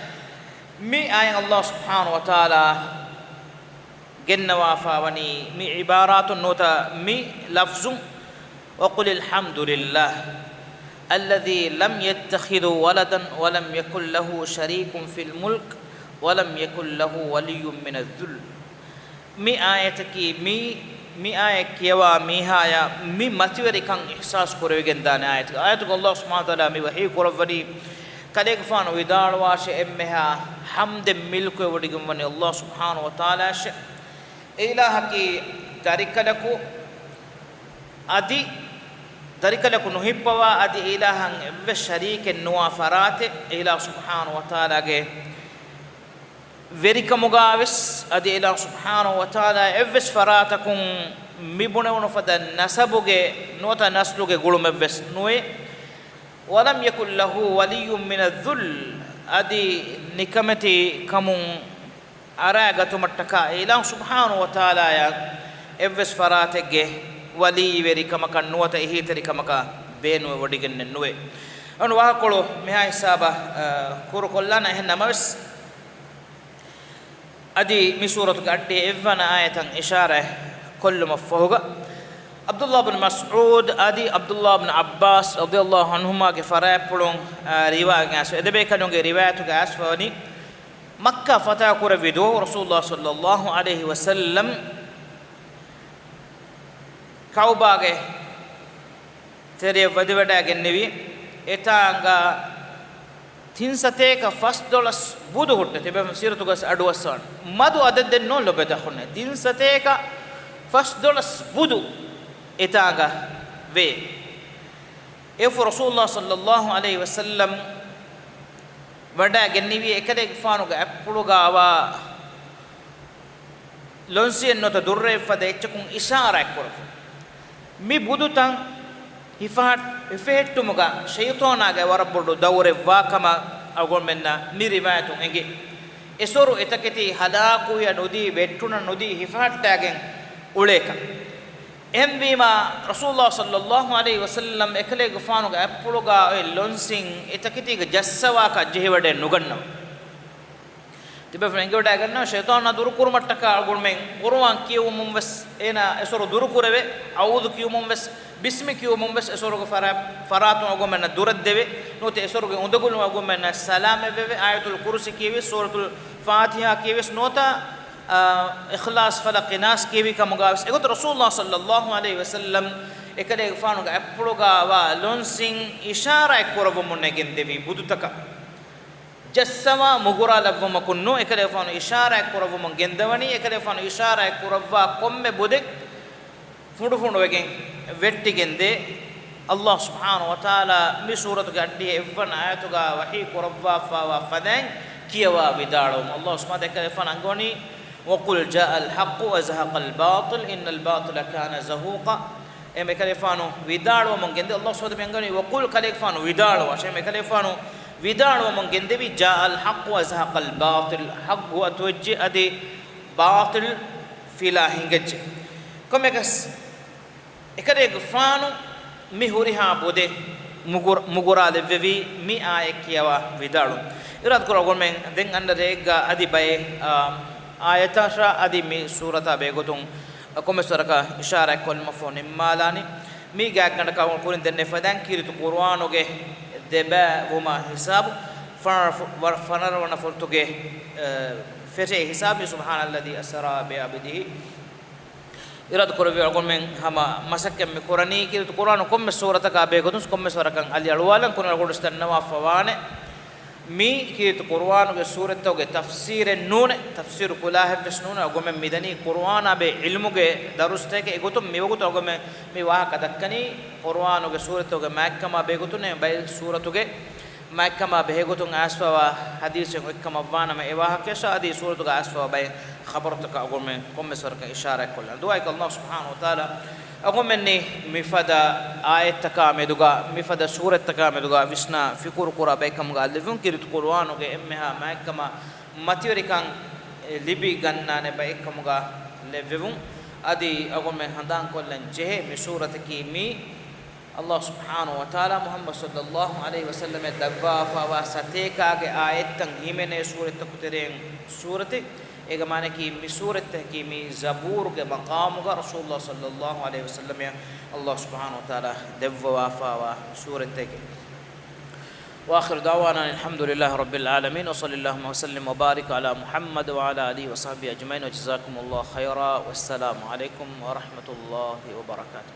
މި އާޔަތް ﷲ ސުބްޙާނަހޫ ވަތަޢާލާ ގެންނަވާފަ ވަނީ މި ޢިބާރާތުން ނުވަތަ މި ލަފްޒުން، وقل الحمد لله الذي لم يتخذ ولدا ولم يكن له شريك في الملك ولم يكن له ولي من الذل. މި އާޔަތަކީ މި، މި އާޔަތް ކިޔަވާ މީހާޔަށް މި މަތިވެރިކަން އިޙްސާސް ކުރެވިގެންދާނެ އާޔަތެއް. އާޔަތުގަ ﷲ ސުބްޙާނަހޫ ވަތަޢާލާ މި ވަޙީ ކުރައްވަނީ، ކަލޭގެފާނު ވިދާޅުވާށޭ، އެންމެހާ ޙަމްދެއް މިލްކުވެވޮޑިގެންވަނީ ﷲ ސުބްޙާނަހޫ ވަތަޢާލާއަށޭ. އެ އިލާހަކީ ދަރިކަލަކު އަދި ދަރިކަލަކު ނުހިއްޕަވާ، އަދި އެ އިލާހަށް އެއްވެސް ޝަރީކެއް ނުވާ ފަރާތެއް. އެ އިލާހު ސުބްޙާނަހޫ ވަތަޢާލާގެ ވެރިކަމުގަވެސް، އަދި އެ އިލާހު ސުބްޙާނަހޫ ވަތަޢާލާ އެއްވެސް ފަރާތަކުން މި ބުނެވުނު ފަދަ ނަސަބުގެ ނުވަތަ ނަސްލުގެ ގުޅުމެއްވެސް ނުވޭ. ولم يكن له ولي من الذل، އަދި ނިކަމެތި ކަމުން އަރާގަތުމަށްޓަކާ އެ އިލާހު ސުބްޙާނަހޫ ވަތަޢާލާއަށް އެއްވެސް ފަރާތެއްގެ ވަލީވެރިކަމަކަށް ނުވަތަ އެހީތެރިކަމަކަށް ބޭނުންވެވޮޑިގެންނެއް ނުވޭ. އަން ވާހަކަކޮޅު މިހާ ހިސާބަށް، އަ، ކުރުކޮށްލާނަ. އެހެން ނަމަވެސް، އަދި މި ސޫރަތުގެ އައްޑިހަ އެއްވަނަ އާޔަތަށް އިޝާރާތް ކޮށްލުމަށްފަހުގަ، ޢަބްދުﷲ ބިން މަސްޢޫދު އަދި ޢަބްދުﷲ ބިން ޢައްބާސް ރަޟިޔަﷲ ޢަންހުމާގެ ފަރާތްޕުޅުން، އަ، ރިވާވެގެން އައިސް، އެ ދެބޭކަލުންގެ ރިވާޔަތުގަ އައިސްފަވަނީ، މައްކާ ފަތަޙަ ކުރެއްވި ދުވަހު ރަސޫލުﷲ ޞައްލަﷲ ޢަލައިހި ވަސައްލަމް ކަޢުބާގެ ތެރެއަށް ވަދެވަޑައިގެންނެވި. އެތާނގަ ތިން ސަތޭކަ ފަސްދޮޅަސް ބުދު ހުއްޓެ. ތިބޭފުޅުން ސީރަތުގަސް އަޑުއައްސަވާނެ. މަދު އަދަދެއް ނޫން ލޮބުވެތި އަޚުންނޭ. ތިން ސަތޭކަ ފަސްދޮޅަސް ބުދު އެތާނގަ ވޭ. އެއަށްފަހު ރަސޫލުﷲ ޞައްލަﷲ ޢަލައިހި ވަސައްލަމް ވަޑައިގެންނެވި އެކަލޭގެފާނުގެ އަތްޕުޅުގައިވާ ލޮންސިއެއް ނުވަތަ ދުއްރެއް ފަދަ އެއްޗަކުން އިޝާރާތް ކުރައްވާ. މި ބުދުތައް ހިފަހައް-، ހިފެހެއްޓުމުގަ ޝައިޠާނާގެ ވަރަށް ބޮޑު ދައުރެއް ވާ ކަމަށް އަޅުގަނޑުމެންނަށް މި ރިވާޔަތުން އެނގޭ. އެސޮރު އެތަކެތި ހަލާކުވިޔަ ނުދީ، ވެއްޓުނަ ނުދީ، ހިފަހައްޓާގެން އުޅޭކަން. އެހެންވީމާ، ރަސޫލުﷲ ޞައްލަﷲ ޢަލައިހި ވަސައްލަމް އެކަލޭގެފާނުގެ އަތްޕުޅުގަ އޮތް ލޮންސިން އެތަކެތީގަ ޖައްސަވާކަށް ޖެހިވަޑައެއް ނުގަންނަވާ. ތިބޭފުޅުން އެނގިވަޑައިގަންނަވާ، ޝައިޠާނާ ދުރުކުރުމަށްޓަކާ އަޅުގަނޑުމެން ޤުރުއާން ކިޔެވުމުން ވެސް އޭނާ އެސޮރު ދުރުކުރެވޭ، އަޢޫޛު ކިޔުމުން ވެސް، ބިސްމި ކިޔުމުން ވެސް އެސޮރުގެ ފަރާ-، ފަރާތުން އަޅުގަނޑުމެންނަށް ދުރަށްދެވޭ، ނުވަތަ އެސޮރުގެ އުނދަގުލުން އަޅުގަނޑުމެންނަށް ސަލާމަތްވެވޭ، އާޔަތުލް ކުރުސި ކިޔެވި، ސޫރަތުލް ފާތިޙާ ކިޔެވި ނުވަތަ، އާ، އިޚްލާޞް، ފަލަޤް، ނާސް ކިޔެވި ކަމުގަ ވެސް އެގޮތަށް ރަސޫލުﷲ ޞައްލަﷲ ޢަލައިހި ވަސައްލަމް އެކަލޭގެފާނުގެ އަތްޕުޅުގައިވާ ލޮންސިން އިޝާރާތް ކުރައްވަމުން ނެގެންދެވީ ބުދުތަކަށް. ޖައްސަވާ މުގުރާލައްވުމަކުން ނޫން، އެކަލޭގެފާނު އިޝާރާތް ކުރައްވަމުން ގެންދަވަނީ، އެކަލޭގެފާނު އިޝާރާތް ކުރައްވާ ކޮންމެ ބުދެއް ފުނޑުފުނޑުވެގެން ވެއްޓިގެންދޭ. ﷲ ސުބްޙާނަހޫ ވަތަޢާލާ މި ސޫރަތުގެ އައްޑިހަ އެއްވަނަ އާޔަތުގަ ވަޙީ ކުރައްވާފައިވާ ފަދައިން ކިޔަވާ ވިދާޅުވަމުން. ﷲ ސުބްޙާނަހޫ ވަތަޢާލާ އެކަލޭގެފާނު އަންގަވަނީ، وقل جاء الحق وزهق الباطل إن الباطل كان زهوقا. އެހެން އެކަލޭގެފާނު ވިދާޅުވަމުން ގެންދެވި. ﷲ ސުބްޙާނަހޫ ވަތަޢާލާ އަންގަވަނީ، وقل، ކަލޭގެފާނު ވިދާޅުވާށޭ. އެހެން އެކަލޭގެފާނު ވިދާޅުވަމުން ގެންދެވީ، جاء الحق وزهق الباطل، ޙައްޤު އަތުވެއްޖެ، އަދި ބާޠިލް ފިލާ ހިނގައްޖެ. ކޮންމެއަކަސް އެކަލޭގެފާނު މި ހުރިހާ ބުދެއް މުގުރ-، މުގުރާލެއްވެވީ މި އާޔަތް ކިޔަވާ ވިދާޅުވުން. އިރާދަކުރާ އަޅުގަނޑުމެން ދެން އަންނަ ރެއެއްގަ އަދި ބައެއް، އާ، އާޔަތަށާ އަދި މި ސޫރަތާ ބެހޭގޮތުން ކޮންމެސް ވަރަކަށް އިޝާރާތް ކޮށްލުމަށްފަހު ނިންމާލާނީ. މީގެ އަތްގަނޑަކަށް ކުރިން ދެންނެވި ފަދައިން ކީރިތި ޤުރުއާނުގެ ދެބައި ވުމާ ހިސާބު، ފަނަރަ-، ފަނަރަ ވަނަ ފުރަތުގެ، އަ، ފެށޭ ހިސާބު، سبحان الذي أسرى بعبده. އިރާދަ ކުރެއްވި އަޅުގަނޑުމެން ހަމަ މަސައްކަތް މި ކުރަނީ ކީރިތި ޤުރުއާނު ކޮންމެސް ސޫރަތަކާ ބެހޭގޮތުން ކޮންމެސް ވަރަކަށް އަލި އަޅުވާލަން ކުރިން އަޅުގަނޑު ދަންނަވާފަވާނެ. މީ ކީރިތި ޤުރުއާނުގެ ސޫރަތްތަކުގެ ތަފްސީރެއް ނޫނޭ، ތަފްސީރު ކުލާހެއްވެސް ނޫނޭ. އަޅުގަނޑުމެން މިދަނީ ޤުރުއާނާ ބެހޭ ޢިލްމުގެ ދަރުސްތަކެއް. އެގޮތުން މިވަގުތު އަޅުގަނޑުމެން މި ވާހަކަ ދައްކަނީ ޤުރުއާނުގެ ސޫރަތްތަކުގެ މާތްކަމާ ބެހޭގޮތުން، ބައެއް ސޫރަތުގެ މާތްކަމާ ބެހޭގޮތުން އައިސްފަވާ ޙަދީޘެއް އޮތްކަމަށްވާނަމަ، އެ ވާހަކަޔަށާ އަދި ސޫރަތުގަ އައިސްފަވާ ބައެއް ޚަބަރުތަކަށް އަޅުގަނޑުމެން ކޮންމެސް ވަރަކަށް އިޝާރާތްކޮށްލަން. ދުޢާއެއް ކޮށް ﷲ ސުބްޙާނަހޫ ވަތަޢާލާ އަޅުގަނޑުމެންނަށް މިފަދަ އާޔަތްތަކާ މެދުގަ، މިފަދަ ސޫރަތްތަކާ މެދުގަ ވިސްނާ ފިކުރު ކުރާ ބައެއްކަމުގަ ލެއްވުން. ކީރިތި ޤުރުއާނުގެ އެންމެހާ މާތްކަމާ މަތިވެރިކަން ލިބިގަންނާނެ ބައެއްކަމުގަ ލެއްވެވުން. އަދި އަޅުގަނޑުމެން ހަނދާންކޮށްލަން ޖެހޭ މި ސޫރަތަކީ މީ ﷲ ސުބްޙާނަހޫ ވަތަޢާލާ މުޙައްމަދު ޞައްލައްލާހު ޢަލައިހި ވަސައްލަމަށް ދައްވާފައިވާ ސަތޭކާގެ އާޔަތްތައް ހިމެނޭ ސޫރަތްތަކުގެ ތެރެއިން ސޫރަތެއް. އޭގެ މާނައަކީ މި ސޫރަތްތަކަކީ މީ ޒަބޫރުގެ މަޤާމުގަ ރަސޫލުﷲ ޞައްލައްލާހު ޢަލައިހި ވަސައްލަމަށް ﷲ ސުބްޙާނަހޫ ވަތަޢާލާ ދެއްވަވާފައިވާ ސޫރަތްތަކެއް. وآخر دعوانا أن الحمد لله رب العالمين، وصل اللهم وسلم وبارك على محمد وعلى آله وصحبه أجمعين، وجزاكم الله خيرا، والسلام عليكم ورحمة الله وبركاته.